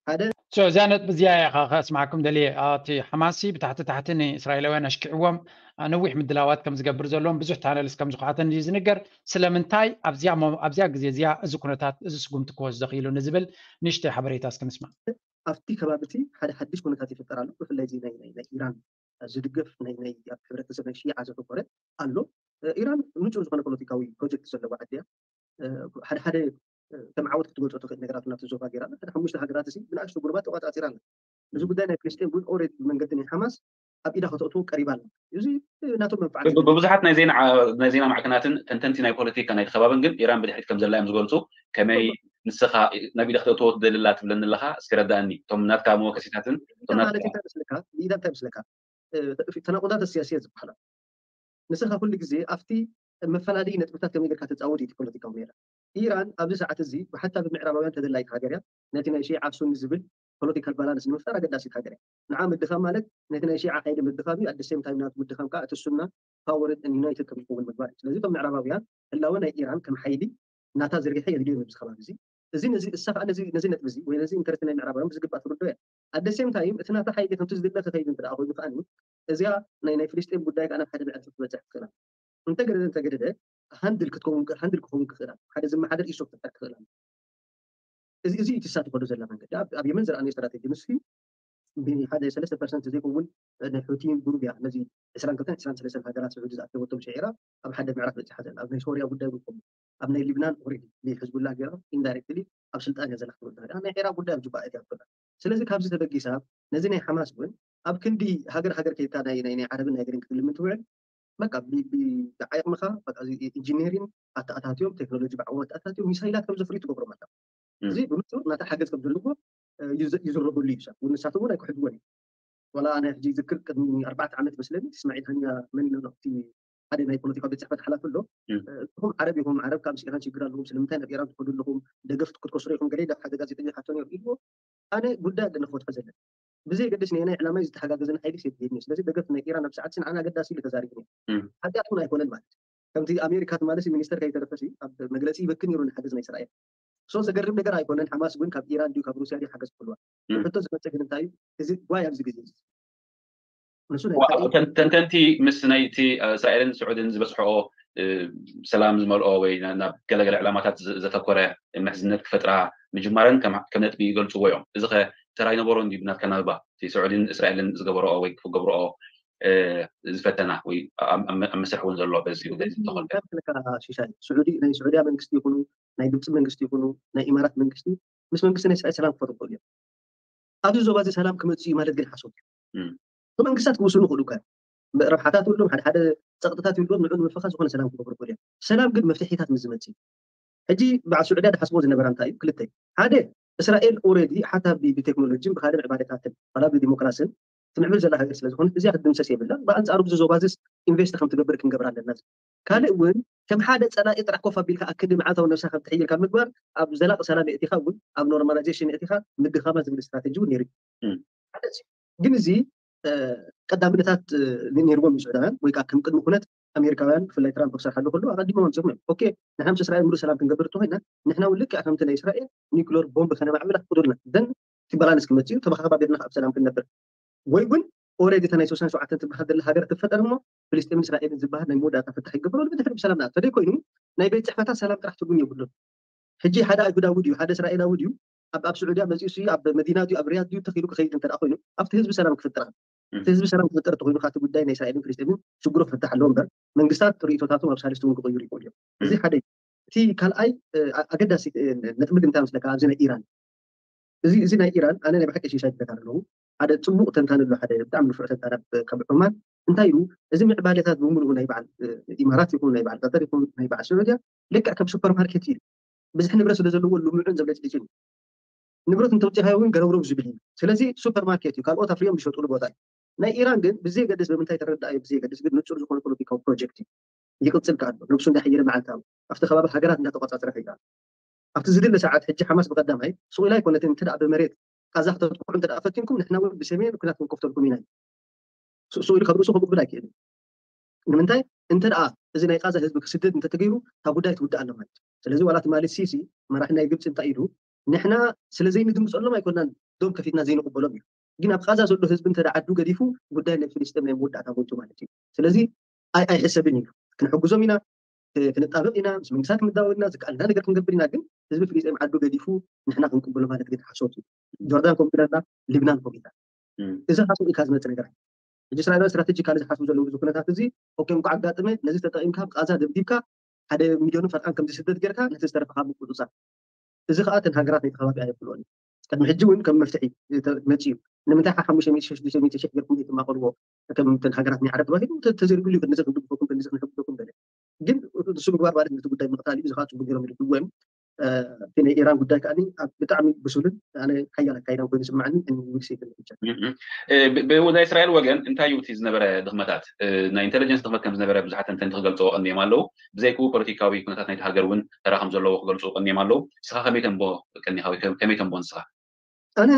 ሓደ እዚኣ ነጥቢ እዚኣ እያ ከስማዕኩም ደልየ። እቲ ሓማሲ ብታሕቲ ታሕቲ ንእስራኤላውያን ኣሽኪዕዎም ነዊሕ ምድላዋት ከም ዝገብር ዘለዎም ብዙሕ ታነልስ ከም ዝኳዓተን እዩ ዝንገር። ስለምንታይ ኣብዚኣ ግዜ እዚኣ እዚ ኩነታት እዚ ስጉምቲ ክወስዶ ክኢሉ ንዝብል ንእሽተይ ሓበሬታ እስኪ ንስማዕ። ኣብቲ ከባቢ እቲ ሓደ ሓድሽ ኩነታት ይፍጠር ኣሎ። ብፍላይ እዚ ናይ ኢራን ዝድገፍ ናይ ኣብ ሕብረተሰብ ናይ ሽዓ ዘተኮረ ኣሎ። ኢራን ምንጩር ዝኾነ ፖለቲካዊ ፕሮጀክት ዘለዋ ዓዲ እያ። ሓደ ሓደ ከም ዓወት ክትገልፆ ትኽእል ነገራት ናብቲ ዞባ ገይራ። ሓደ ሓሙሽተ ሃገራት እዚ ብንኣሽቱ ጉሩባት ተቋፃፂራ ኣላ። እዚ ጉዳይ ናይ ፍልስጤም እውን ኦልሬዲ ብመንገዲ ናይ ሓማስ ኣብ ኢዳ ከተእትዎ ቀሪባ ኣላ። እዚ ናቶም መንፍዓት ብብዙሓት ናይ ዜና ናይ ዜና ማዕከናትን ተንተንቲ ናይ ፖለቲካ ናይ ከባብን ግን ኢራን ብድሕሪት ከም ዘላ እዮም ዝገልፁ። ከመይ ንስኻ ናብ ኢዳ ከተእትዎ ትደሊ ኣላ ትብለኒ ኣለኻ? እስኪ ረዳእኒ። እቶም ናትካ መወከሲታትን ማለት እንታይ መስለካ? ብኢዳ እንታይ መስለካ? ተናቁዳት ሲያስያ ዝበሃላ ንስኻ ኩሉ ግዜ ኣብቲ መፈላለዪ ነጥብታት ከመይ ጌርካ ተፃወት እዩ ፖለቲካዊ ሜዳ። ኢራን ኣብዚ ሰዓት እዚ ብሓታ ብምዕራባውያን ተደላይት ሃገር እያ። ነቲ ናይ ሺዓ ሱኒ ዝብል ፖለቲካል ባላንስ ንምፍጣር ኣገዳሲት ሃገር እያ። ንዓ ምድኻም ማለት ነቲ ናይ ሺዓ ሓይሊ ምድኻም እዩ። ኣደ ሴም ታይም ናቱ ምድኻም ከዓ እቲ ሱና ፓወር ዩናይትድ ከም ዝኸውን ምግባር እዩ። ስለዚ እቶም ምዕራባውያን ህላወ ናይ ኢራን ከም ሓይሊ ናታ ዝርግሐ የድልዮም ኣብዚ ከባቢ እዚ። እዚ ነዚ እሳ ከዓ ነዚ ነዚ ነጥቢ እዚ ወይ ነዚ ኢንተረስት ናይ ምዕራባውያን ብዝግባእ ትርዶ እያ። ኣደ ሴም ታይም እቲ ናታ ሓይሊ ከምቲ ዝድለ ክኸይድ እንተ ደኣ ኮይኑ ከዓ እዚኣ ናይ ናይ ፍልስጤም ጉዳይ ከዓ ናብ ሓደ መዕርፊ ክትበፅሕ ትኽእል ኣላ። እንተገደደ እንተገደደ ሃንድል ክትከውን ሃንድል ክኸውን ክኽእል ኣላ። ሓደ ዝመሓደር ኢሶ ክትፈጠር ክኽእል ኣላ። እዚ እዚ እዩ ትሳተፈሉ ዘላ መንገዲ። ኣብ የመን ዝረኣናዮ ስትራቴጂ ንሱ ሓደ ሰለስተ ፐርሰንት ዘይከውን ናይ ሑቲ ጉሩብ እያ ነዚ ዕስራን ክልተን ዕስራን ሰለስተን ሃገራት ስዑዲ ዝኣከበቶም ሽዒራ ኣብ ሓደ ምዕራፍ በፂሓ ዘላ። ኣብ ናይ ሶርያ ጉዳይ እውን ከምኡ፣ ኣብ ናይ ሊብናን ኦልሬዲ ብሕዝቡላህ ገይራ ኢንዳይሬክትሊ ኣብ ስልጣን እያ ዘላ ክትብል ትኽእል። ናይ ዒራቅ ጉዳይ ኣብ ጁባ እያ ትብል። ስለዚ ካብዚ ተበጊሳ ነዚ ናይ ሓማስ እውን ኣብ ክንዲ ሃገር ሃገር ከይድካ ናይ ናይ ናይ ዓረብን ናይ ገርን ክትልምን ትውዕል በቃ ብዓቅምኻ ኢንጂነሪን ኣተኣታትዮም ቴክኖሎጂ ብዓቅሞም ኣተኣታትዮም ሚሳይላት ከም ዘፍርዩ ትገብሮም ኣለካ። እዚ ብንፁር ናታ ሓገዝ ከም ዘለዎ ይዝረበሉ እዩ። ሰብ ንሳቶም እውን ኣይክሕድዎን እዩ። ዋላ ኣነ ሕጂ ይዝክር ቅድሚ ኣርባዕተ ዓመት መስለኒ እስማዒል ሃኛ መን እቲ ሓደ ናይ ፖለቲካ ቤት ፅሕፈት ሓላፊ ኣሎ። ንስኹም ዓረብ ኢኹም፣ ዓረብ ካብ ኢራን ሽግር ኣለዎም፣ ስለምንታይ ናብ ኢራን ትኸዱ ኣለኹም? ደገፍ ክትከስሩ ኢኹም? ገለ ኢላ ሓደ ጋዜጠኛ ሓቶ ነይሩ ኢልዎ። ኣነ ጉዳይ ኣለኒ ክፈትሖ ዘለና ብዘይ ገድስ ናይ ናይ ዕላማ ዝተሓጋገዘን ሓይሊ ሴት ጌድኒ። ስለዚ ደገፍ ናይ ኢራን ኣብ ሰዓት ስንዓን ኣገዳሲ ኢሉ ተዛሪቡ። ሓጢኣት እውን ኣይኮነን ማለት ከምቲ ኣሜሪካ ትማለሲ ሚኒስተር ከይተረፈሲ ኣብ መግለፂ ይበክን ነይሩ ንሓገዝ ናይ እስራኤል። ሶ ዘገርም ነገር ኣይኮነን። ሓማስ እውን ካብ ኢራን ድዩ ካብ ሩሲያ ድዩ ሓገዝ ክህልዋ? ሕቶ ዝመፀ ግን እንታይ እዩ? እዚ ጓይ ኣብዚ ግዜ ንሱ ናይ ተንተንቲ ምስ ናይቲ እስራኤልን ስዑድን ዝበፅሐኦ ሰላም ዝመልኦ ወይ ናብ ገለገለ ዕላማታት ዘተኮረ ምሕዝነት ክፈጥራ ምጅማረን ከም ነጥቢ ይገልፅዎ እዮም። እዚ ከ ተራ ይነበሮ እንዲ ብናትካ ናብባ እቲ ስዑድን እስራኤልን ዝገበረኦ ወይ ክገብረኦ ዝፈተና ወይ ኣብ መስርሕ እውን ዘሎ በዚ ጉዳይ ዝተኸልከ ሽሻይ ስዑዲ ናይ ስዑዲያ መንግስቲ ይኹኑ ናይ ግብፂ መንግስቲ ይኹኑ ናይ ኢማራት መንግስቲ ምስ መንግስቲ ናይ እስራኤል ሰላም ክፈጥሩ ይኽእሉ እዮም። ኣብዚ ዞባ እዚ ሰላም ክመፅእ እዩ ማለት ግን ሓሶት እዩ። መንግስታት ክውስኑ ይኽእሉ እኳ ረብሓታት ይብሎም ሓደ ሓደ ፀቕጥታት ይብሎም ንዑ ንምፍኻ ዝኾነ ሰላም ክገብሩ ይኽእሉ እዮም። ሰላም ግን መፍትሒታት ምስ ዝመፅእ ሕጂ በዓል ስዑድያ ዝሓስቦ ዝነበራ እንታይ እዩ? ክልተ ሓደ እስራኤል ኦልሬዲ ሓታ ብቴክኖሎጂን ብካልእ ምዕባለታትን ዋላ ብዲሞክራስን ትምዕብል ዘላ ሃገር ስለዝኾነት እዚኣ ክትድምሰስ የብላን። ብኣንፃሩ ብዚ ዞባ እዚስ ኢንቨስት ከም ትገብር ክንገብር ኣለና። ካልእ እውን ከም ሓደ ፀላኢ ጥራሕ ኮፍ ኣቢልካ ኣክንዲ መዓልታዊ ነብስኻ ከም ትሕይል ካብ ምግባር ኣብ ዘላቂ ሰላም የእቲኻ እውን ኣብ ኖርማላይዜሽን የእቲኻ ምድኻማ ዝብል ስትራቴጂ እውን ነይሩ። ግን እዚ ቀዳምነታት ነይርዎም ስዑዳውያን ወይ ከዓ ከም ቅድሚ ኩነት ኣሜሪካውያን ብፍላይ ትራምፕ ክሰርሓሉ ከሎ ኣቐዲሞም ኣምፂኦም እዮም። ኦኬ ንሓምስ እስራኤል ሙሉእ ሰላም ክንገብር እንተኮይና ንሕና እውን ልክዕ ከምቲ ናይ እስራኤል ኒኩለር ቦምብ ከነማዕብል ኣፍቅዱልና ደን እቲ ባላንስ ክመፅእ እዩ ተመኻባቢርና ኣብ ሰላም ክንነብር ወይ እውን ኦልሬዲ እታ ናይ ስሳን ሸውዓተን ትበሃል ዘላ ሃገር ትፈጠር እሞ ፍልስጤምን እስራኤልን ዝበሃል ናይ መወዳእታ ፍታሕ ይገበረሉ ብድሕሪ ብሰላም ንኣቶ ደይ ኮይኑ ናይ ቤት ፅሕፈታት ሰላም ጥራሕ ትርጉም የብሉን። ሕጂ ሓደ ኣይሁዳዊ ድዩ ሓደ እስራኤላዊ ድዩ ኣብ ኣብ ስዑድያ መፂኡ ሲ ኣብ መዲና ድዩ ኣብ ሪያድ ድዩ ተኺሉ ክኸይድ እንተ ኮይኑ ኣብቲ ህዝቢ ሰላም ክፍጥር እቲ ህዝቢ ሰላም ክፍጠር ተኮይኑ ካብቲ ጉዳይ ናይ እስራኤልን ፍልስጤምን ሽግሩ ክፍታሕ ኣለዎ እምበር መንግስታት ርእቶታቶም ኣብ ሳልስቲ እውን ክቕይሩ ይኽእሉ እዮም። እዚ ሓደ እቲ ካልኣይ ኣገዳሲ ነጥቢ ግን እንታይ መስለካ ኣብዚ ናይ ኢራን እዚ እዚ ናይ ኢራን ኣነ ናይ ብሓቂ ሽሻይ ትበታር ኣለዉ ሓደ ፅቡቅ ተንታን ኣሎ ሓደ ብጣዕሚ ንፉዕ ተንታን ካብ ዑማን እንታይ ኢሉ እዚ ምዕባለታት ብምሉኡ ናይ በዓል ኢማራት ይኹን ናይ በዓል ቀጠር ይኹን ናይ በዓል ስዑድያ ልክዕ ከም ሱፐርማርኬት እዩ። ብዙሕ ንብረት ስለ ዘለዎ ልሙዕን ዘብለጭልጭን እዩ። ንብረት እንተውፂኻዮ እውን ገረውረው ዝብል እዩ። ስለዚ ሱፐርማርኬት እዩ ካልኦት ኣፍሪዮም ዝሸጡሉ ቦታ እዩ። ናይ ኢራን ግን ብዘይገድስ ብምንታይ ተረዳኣዮ ብዘይገድስ ግን ንፁር ዝኾነ ፖለቲካዊ ፕሮጀክት እዩ። ይቕፅል ከኣሎ ነብሱ እንዳሓየለ መዓልታዊ ኣብቲ ከባቢ ሃገራት እንዳተቆፃፀረ ከይዳ ኣብቲ ዝድለ ሰዓት ሕጂ ሓማስ ብቀዳማይ ሱቕ ኢላ ኣይኮነትን እንተ ብመሬት ቃዛ ክተጥቅዑ እንተ ፈቲንኩም ንሕና እውን ብሰሜን ኩናት ክንከፍተልኩም ኢና። ሱቕ ኢሉ ካብ ርእሱ ከምኡ ክብል ኣይክእልን። ንምንታይ እንተ ደኣ እዚ ናይ ቃዛ ህዝቢ ክስደድ እንተተገይሩ እታ ጉዳይ ትውዳእ ኣላ ማለት እዩ። ስለዚ ዋላ ትማሊ ሲሲ መራሒ ናይ ግብፂ እንታይ ኢሉ ንሕና ስለ ዘይንድምፀሎም ኣይኮናን ዶብ ከፊትና ዘይንቕበሎም እዩ። ግን ኣብ ቃዛ ዘሎ ህዝቢ እንተ ዓዱ ገዲፉ ጉዳይ ናይ ፍልስጤም ናይ መወዳእታ ሞይቱ ማለት እዩ። ስለዚ ኣይሕሰብን እዩ። ክንሕግዞም ኢና፣ ክንጣበቕ ኢና፣ ምስ መንግስታት ክንዳወል ኢና፣ ዝከኣልና ነገር ክንገብር ኢና። ግን ህዝቢ ፍልስጤም ዓዱ ገዲፉ ንሕና ክንቅበሎ ማለት ግን ሓሶት እዩ። ጆርዳን ከምኡ ኢላና፣ ሊብናን ከምኡ ኢላ። እዚ ሓሶት ኢልካ ዝመጽእ ነገር። ሕጂ እስራኤላውያን ስትራቴጂካሊ ዝሓስቡ ዘለዉ እዚ ኩነታት እዚ ኦኬ እንኳዕ ኣጋጥመ፣ ነዚ ተጠቒምካ ኣብ ቃዛ ደብዲብካ ሓደ ሚልዮን ፈርቃን ከምዚ ስደት ጌርካ ነቲ ዝተረፈ ካብ ምቁጽጻር። እዚ ከዓ እተን ሃገራት ናይቲ ከባቢ ኣየብልኦን። ቅድሚ ሕጂ እውን ከም መፍትሒ መፅኡ። ንምንታይ ሓሙሽተ ሚእቲ ሽዱሽተ ሚእቲ ሺሕ ጌርኩም ዘይትማቐልዎ? ከም እተን ሃገራት ናይ ዓረብ ተባሂሉ ተዘሪጉሉ ይኽእል፣ ነዚ ክንድግፈኩም፣ ነዚ ክንሕግዘኩም ገለ። ግን ንሱ ምግባር ማለት ነቲ ጉዳይ ምቕታል እዩ። እዚ ከዓ ፅቡቅ ገይሮም ይርድዎም። እቲ ናይ ኢራን ጉዳይ ከዓ ኣብ ብጣዕሚ ብሱልን ኣነ ሓያል ኣካይዳን ኮይኑ ይስምዓኒ። ዊክሴትን ብወዳ እስራኤል ወገን እንታይ እዩ እቲ ዝነበረ ድኽመታት? ናይ ኢንቴሊጀንስ ድኽመት ከም ዝነበረ ብዙሓት ተንተንቲ ክገልፅዎ ቀኒዮም ኣለዉ። ብዘይክኡ ፖለቲካዊ ኩነታት ናይቲ ሃገር እውን ተራ ከም ዘለዎ ክገልፁ ቀኒዮም ኣለዉ። ንስኻ ከመይ ተንቦ ቀኒኻ ወይ ከመይ ተንቦ ንስኻ? ኣነ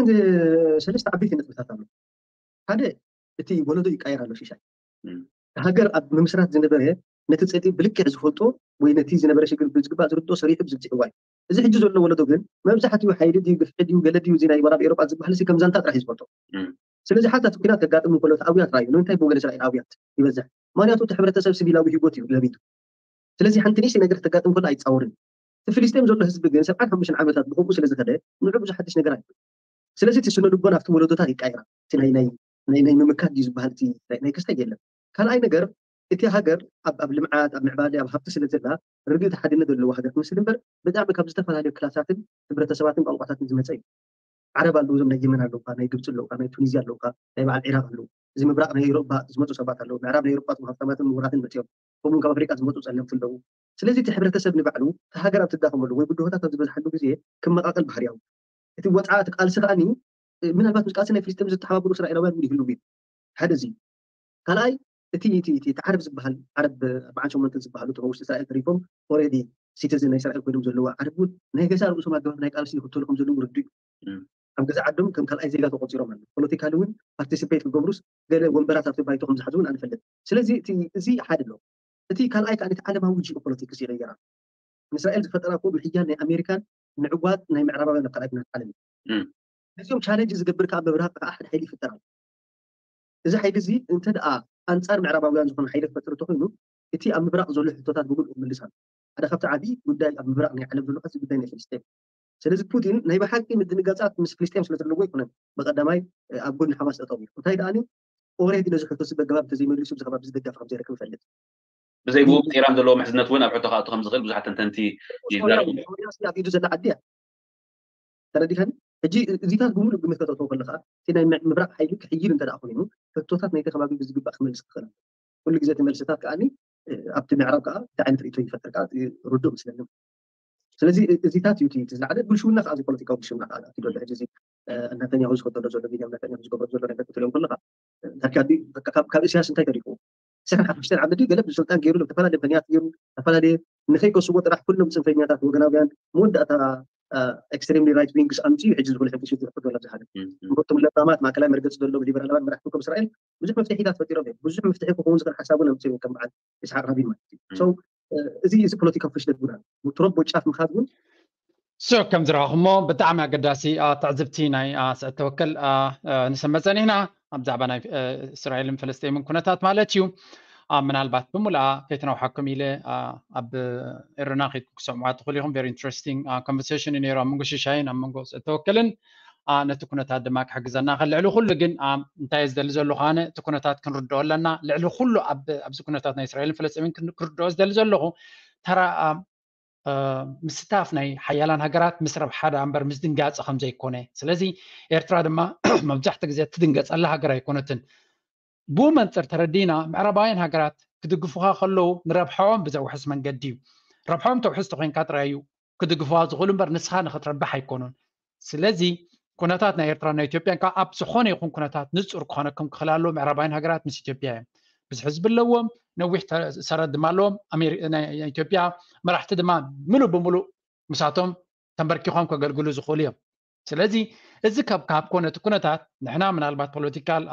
ሰለስተ ዓበይቲ ነጥብታት ኣሎ። ሓደ እቲ ወለዶ ይቃየር ኣሎ ሽሻይ። ሃገር ኣብ ምምስራት ዝነበረ ነቲ ፅልኢ ብልክዕ ዝፈልጦ ወይ ነቲ ዝነበረ ሽግር ብዝግባእ ዝርድኦ ሰሪሑ ብዝብፅሕ እዋን። እዚ ሕጂ ዘሎ ወለዶ ግን መብዛሕትኡ ሓይሊ ድዩ ግፍዒ ድዩ ገለ ድዩ እዚ ናይ ወራብ ኤሮጳ ዝበሃል ሲ ከም ዛንታ ጥራሕ እዩ ዝፈልጦ። ስለዚ ሓታ እቲ ኩናት ከጋጥም እንከሎ እቲ ኣውያት ራዩ ንምንታይ ብወገን እስራኤል ኣውያት ይበዝሕ? ምክንያቱ እቲ ሕብረተሰብ ሲቪላዊ ህይወት እዩ ለቢቱ። ስለዚ ሓንቲ ንእሽተይ ነገር ክተጋጥም ከሎ ኣይፃወርን። እቲ ፍልስጤም ዘሎ ህዝቢ ግን ሰብዓን ሓሙሽተን ዓመታት ብከምኡ ስለ ዝኸደ ንዑ ብዙሕ ሓድሽ ነገር ኣይኮነ። ስለዚ እቲ ስነ ልቦና ኣብቲ ወለዶታት ይቃየራ። እቲ ናይ ናይ ናይ ናይ ምምካት ድዩ ዝበሃል እቲ ናይ ክስታይ የለን። ካልኣይ ነገር እቲ ሃገር ኣብ ኣብ ልምዓት ኣብ ምዕባለ ኣብ ሃብቲ ስለ ዘላ ርግእቲ ሓድነት ዘለዎ ሃገር ትመስል እምበር ብጣዕሚ ካብ ዝተፈላለዩ ክላሳትን ሕብረተሰባትን ቋንቋታትን ዝመፀ እዩ። ዓረብ ኣለዉ፣ እዞም ናይ የመን ኣለውካ፣ ናይ ግብፂ ኣለውካ፣ ናይ ቱኒዝያ ኣለውካ፣ ናይ በዓል ዒራቅ ኣለዉ። እዚ ምብራቅ ናይ ኤሮጳ ዝመፁ ሰባት ኣለዉ፣ ምዕራብ ናይ ኤሮጳ ሃብታማትን ምሁራትን መፅኦም፣ ከምኡውን ካብ ኣፍሪቃ ዝመፁ ፀለምቲ ኣለዉ። ስለዚ እቲ ሕብረተሰብ ንባዕሉ እቲ ሃገር ኣብ ትዳኸመሉ ወይ ብድሆታት ኣብ ዝበዝሓሉ ግዜ ክመቃቀል ባህርያዊ። እቲ ወፃ እቲ ቃልሲ ከዓኒ ምናልባት ምስ ቃልሲ ናይ ፍልስጤም ዝተሓባበሩ እስራኤላውያን እውን ይህልዉ እዩ። ሓደ እዚ ካልኣይ እቲ እቲ እቲ እቲ ዓረብ ዝበሃል ዓረብ ኣርባዓን ሸሞንተን ዝበሃሉ እቶም ውሽጢ እስራኤል ተሪፎም ኦሬዲ ሲቲዝን ናይ እስራኤል ኮይኖም ዘለዉ ዓረብ እውን ናይ ገዛ ርእሶም ኣገባብ ናይ ቃልሲ ይኽተሉ ከም ዘለዉ ርዱ እዩ። ኣብ ገዛ ዓዶም ከም ካልኣይ ዜጋ ተቆፂሮም ኣለዉ። ፖለቲካሊ እውን ፓርቲሲፔት ክገብሩስ ገለ ወንበራት ኣብቲ ባይቶ ከም ዝሓዙ እውን ኣንፈልጥ። ስለዚ እቲ እዚ ሓደ ኣሎ። እቲ ካልኣይ ከዓ እቲ ዓለማዊ ጂኦፖለቲክስ ይቕየራ። ንእስራኤል ዝፈጠራ እኮ ምሕያል ናይ ኣሜሪካን ምዕዋት ናይ ምዕራባውያን ኣብ ካልኣይ ኩናት ዓለም እዩ። ነዚኦም ቻለንጅ ዝገብር ከዓ ምብራቕ ከዓ ሓደ ሓይሊ ይፍጠር ኣሎ። እዚ ሓይሊ እዚ እንተ ደኣ ኣንጻር ምዕራባውያን ዝኾነ ሓይሊ ክፈጥር እንተኾይኑ እቲ ኣብ ምብራቕ ዘሎ ሕቶታት ብምልኡ ክምልስ ኣሎ። ሓደ ካብቲ ዓቢ ጉዳይ ኣብ ምብራቕ ናይ ዓለም ዘሎ እዚ ጉዳይ ናይ ፍልስጤም። ስለዚ ፑቲን ናይ ብሓቂ ምድንጋጻት ምስ ፍልስጤም ስለ ዘለዎ ኣይኮነን ብቐዳማይ ኣብ ጎኒ ሓማስ ጠጠው ኢሉ። እንታይ ደኣኒ ኦሬዲ ነዚ ሕቶ እዚ በገባብ እንተዘይመሊሱ ብዚ ከባቢ እዚ ደጋፊ ከም ዘይረክብ ይፈልጥ። ብዘይ ብኡ ኢራን ዘለዎ ምሕዝነት እውን ኣብ ሕቶ ክኣቱ ከም ዝኽእል ብዙሓት ተንተንቲ ይዛረቡ። ሶርያ ኣብ ኢዱ ዘላ ዓዲ እያ። ተረዲኻኒ? ሕጂ እዚታት ብምሉእ ግምት ከተእትዎ ከለኻ እቲ ናይ ምብራቕ ሓይሊ ክሕይል እንተ ደኣ ኮይኑ ሕቶታት ናይቲ ከባቢ ብዝግባእ ክመልስ ክኽእል ኣለዎ። ኩሉ ግዜ እቲ መልስታት ከኣ ኣብቲ ምዕራብ ከኣ እንታይ ዓይነት ርእይቶ ይፈጥር ከኣ ርዱእ ምስለኒ። ስለዚ እዚታት እዩ እቲ ዝለዓለ ብልሽውና ከኣ እዚ ፖለቲካዊ ብልሽውና ከኣ ኣኪዶ ኣሎ። ሕጂ እዚ ነተንያሁ ዝኸተሎ ዘሎ ቢንያም ነተንያሁ ዝገብሮ ዘሎ ነገር ክትሪኦም ከለኻ ካብ እስያስ እንታይ ተሪፉ ዕስራን ሓሙሽተን ዓመት ገለ ብስልጣን ገይሩ ዝተፈላለዩ ምክንያት ገይሩ ዝተፈላለየ ንኸይከስዎ ጥራሕ ኩሎም ፅንፈኛታት ወገናውያን መወዳእታ ኤክስትሪምሊ ራይት ዊንግስ ኣምፅኡ ሕጂ ዝብሉ ሕንፍሽፍት ዝሕፍር ዘሎ ኣብዚ ሓደ እቶም ለባማት ማእከላይ መርገፂ ዘለዎም ሊበራላውያን መራሕቲ ከም እስራኤል ብዙሕ መፍትሒታት ፈጢሮም እዮም። ብዙሕ መፍትሒ ክኸውን ዝኽእል ሓሳብ እውን ኣምፅኦም ከም በዓል ይስሓቅ ራቢን ማለት እዩ። እዚ እዚ ፖለቲካዊ ፍሽለት እውን ኣሎ። ትሮምፕ ጫፍ ምኻድ እውን ሶ ከም ዝረኣኹሞ ብጣዕሚ ኣገዳሲ ትዕዝብቲ ናይ ስዕድ ተወከል ንሰመፀን ኢና ብዛዕባ ናይ እስራኤልን ፈለስጤምን ኩነታት ማለት እዩ። ምናልባት ብሙሉኣ ከይተናውሓኩም ኢለ ኣብ ኤረና ከይድኩም ክሰምዑዋ ትኽእሉ ኢኹም። ቨሪ ኢንትረስቲንግ ኮንቨርሴሽን እዩ ነይሩ ኣብ መንጎ ሽሻይን ኣብ መንጎ ስዕድ ተወከልን። ነቲ ኩነታት ድማ ክሕግዘና ከ ልዕሊ ኩሉ ግን እንታይ ዝደሊ ዘለኹ ኣነ እቲ ኩነታት ክንርድኦ ኣለና። ልዕሊ ኩሉ ኣብዚ ኩነታት ናይ እስራኤልን ፈለስጤምን ክርድኦ ዝደሊ ዘለኹ ተራ ምስታፍ ናይ ሓያላን ሃገራት ምስ ረብሓ ደኣ እምበር ምስ ድንጋፀ ከም ዘይኮነ። ስለዚ ኤርትራ ድማ መብዛሕትኡ ግዜ ትድንገፀላ ሃገር ኣይኮነትን። ብኡ መንፅር ተረዲእና ምዕራባውያን ሃገራት ክድግፉኻ ከለዉ ንረብሓኦም ብዘውሕስ መንገዲ እዩ። ረብሓኦም ተውሕስ ተኮይንካ ጥራይ እዩ ክድግፉኻ ዝኽእሉ እምበር ንስኻ ንኽትረብሕ ኣይኮኑን። ስለዚ ኩነታት ናይ ኤርትራን ናይ ኢትዮጵያን ከዓ ኣብ ዝኾነ ይኹን ኩነታት ንፁር ክኾነኩም ክኽእል ኣለዎ። ምዕራባውያን ሃገራት ምስ ኢትዮጵያ እዮም። ብዙሕ ህዝቢ ኣለዎም፣ ነዊሕ ሰረት ድማ ኣለዎም። ኢትዮጵያ መራሕቲ ድማ ምሉእ ብምሉእ ምሳቶም ተንበርኪኾም ከገልግሉ ዝኽእሉ እዮም። ስለዚ እዚ ካብ ካብ ኮነ እቲ ኩነታት ንሕና ምናልባት ፖለቲካል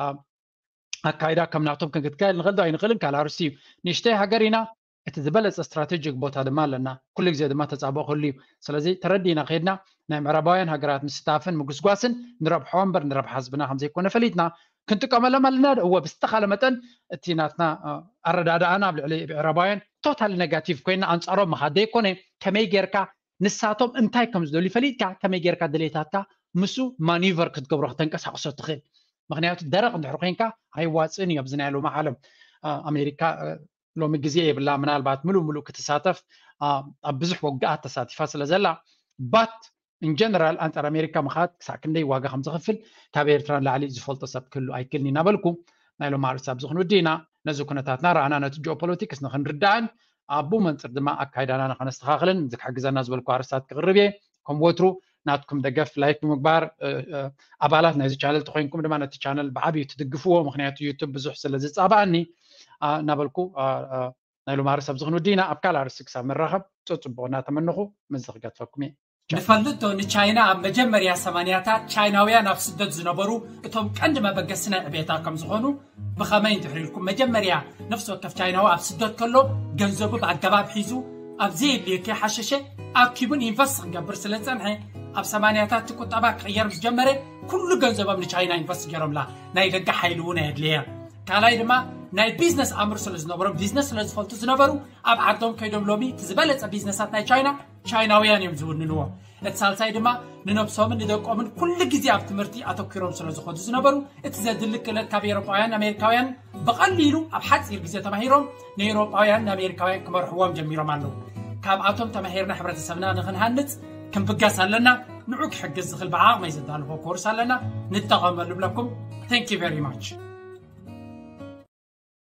ኣካይዳ ከም ናቶም ክንክትካየድ ንኽእል ዶ ኣይንኽእልን ካልእ ኣርስቲ እዩ። ንእሽተይ ሃገር ኢና፣ እቲ ዝበለፀ ስትራቴጂክ ቦታ ድማ ኣለና። ኩሉ ግዜ ድማ ተፃብኦ ክህሉ እዩ። ስለዚ ተረዲእና ከይድና ናይ ምዕራባውያን ሃገራት ምስታፍን ምጉስጓስን ንረብሖ እምበር ንረብሓ ህዝብና ከምዘይኮነ ፈሊጥና ክንጥቀመሎም ኣለና። እወ ብዝተኻለ መጠን እቲ ናትና ኣረዳድኣና ኣብ ልዕሊ ምዕራባውያን ቶታሊ ኔጋቲቭ ኮይና ኣንፃሮም ምኻድ ዘይኮነ፣ ከመይ ጌርካ ንሳቶም እንታይ ከም ዝደልዩ ፈሊጥካ ከመይ ጌርካ ድሌታትካ ምስ ማኒቨር ክትገብሮ ክተንቀሳቕሶ ትኽእል። ምክንያቱ ደረቕ እንድሕር ኮይንካ ኣይዋፅእን እዩ። ኣብዚ ናይ ሎሚ ዓለም ኣሜሪካ ሎሚ ግዜ የብላ፣ ምናልባት ምሉእ ምሉእ ክትሳተፍ ኣብ ብዙሕ ወግኣት ተሳቲፋ ስለ ዘላ but in general ኣንፃር ኣሜሪካ ምኻድ ክሳዕ ክንደይ ዋጋ ከም ዝኽፍል ካብ ኤርትራ ንላዕሊ ዝፈልጦ ሰብ ክህሉ ኣይክእልን እናበልኩ ናይ ሎም ኣርእስቲ ኣብዚ ክንውዲ ኢና። ነዚ ኩነታትና ረኣና ነቲ ጂኦፖለቲክስ ንክንርዳእን ኣብኡ መንፅር ድማ ኣካይዳና ንከነስተኻኽልን እዚ ክሕግዘና ዝበልኩ ኣርእስታት ክቕርብ እየ። ከም ወትሩ ናትኩም ደገፍ ላይክ ብምግባር ኣባላት ናይዚ ቻነል ተኮይንኩም ድማ ነቲ ቻነል ብዓብዩ ትድግፍዎ። ምክንያቱ ዩቱብ ብዙሕ ስለ ዝፃባኣኒ እናበልኩ ናይ ሎም ኣርእስቲ ኣብዚ ክንውዲ ኢና። ኣብ ካልእ ኣርእስቲ ክሳብ ንራኸብ ፅቡቕ እናተመነኹ ምስዚ ክገድፈኩም እየ። ንፈልጥ ዶ ንቻይና ኣብ መጀመርያ ሰማንያታት ቻይናውያን ኣብ ስደት ዝነበሩ እቶም ቀንዲ መበገሲ ናይ ዕቤታ ከም ዝኾኑ? ብኸመይ እንድሕር ኢልኩም መጀመርያ ነፍሲ ወከፍ ቻይናዊ ኣብ ስደት ከሎ ገንዘቡ ብኣገባብ ሒዙ ኣብ ዘየድልዮ ከይሓሸሸ ኣኪቡን ኢንቨስት ክገብር ስለ ዝጸንሐ ኣብ ሰማንያታት እቲ ቁጠባ ክቕየር ምስ ጀመረ ኩሉ ገንዘቦም ንቻይና ኢንቨስት ገይሮምላ። ናይ ደገ ሓይሊ እውን ኣየድለየ። ካልኣይ ድማ ናይ ቢዝነስ ኣምር ስለ ዝነበሮም ቢዝነስ ስለ ዝፈልጡ ዝነበሩ ኣብ ዓዶም ከይዶም ሎሚ እቲ ዝበለጸ ቢዝነሳት ናይ ቻይና ቻይናውያን እዮም ዝውንንዎ። እቲ ሳልሳይ ድማ ንነብሶምን ንደቆምን ኩሉ ግዜ ኣብ ትምህርቲ ኣተኪሮም ስለ ዝኾዱ ዝነበሩ እቲ ዘድሊ ክእለት ካብ ኤሮጳውያን ኣሜሪካውያን ብቐሊሉ ኣብ ሓፂር ግዜ ተማሂሮም ንኤሮጳውያን ንኣሜሪካውያን ክመርሕዎም ጀሚሮም ኣለዉ። ካብኣቶም ተማሂርና ሕብረተሰብና ንክንሃንፅ ክንብገስ ኣለና። ንዑ ክሕግዝ ዝኽእል ብዓቕመይ ዘዳልፎ ኮርስ ኣለና፣ ንጠቐመሉ ብለኩም። Thank you very much።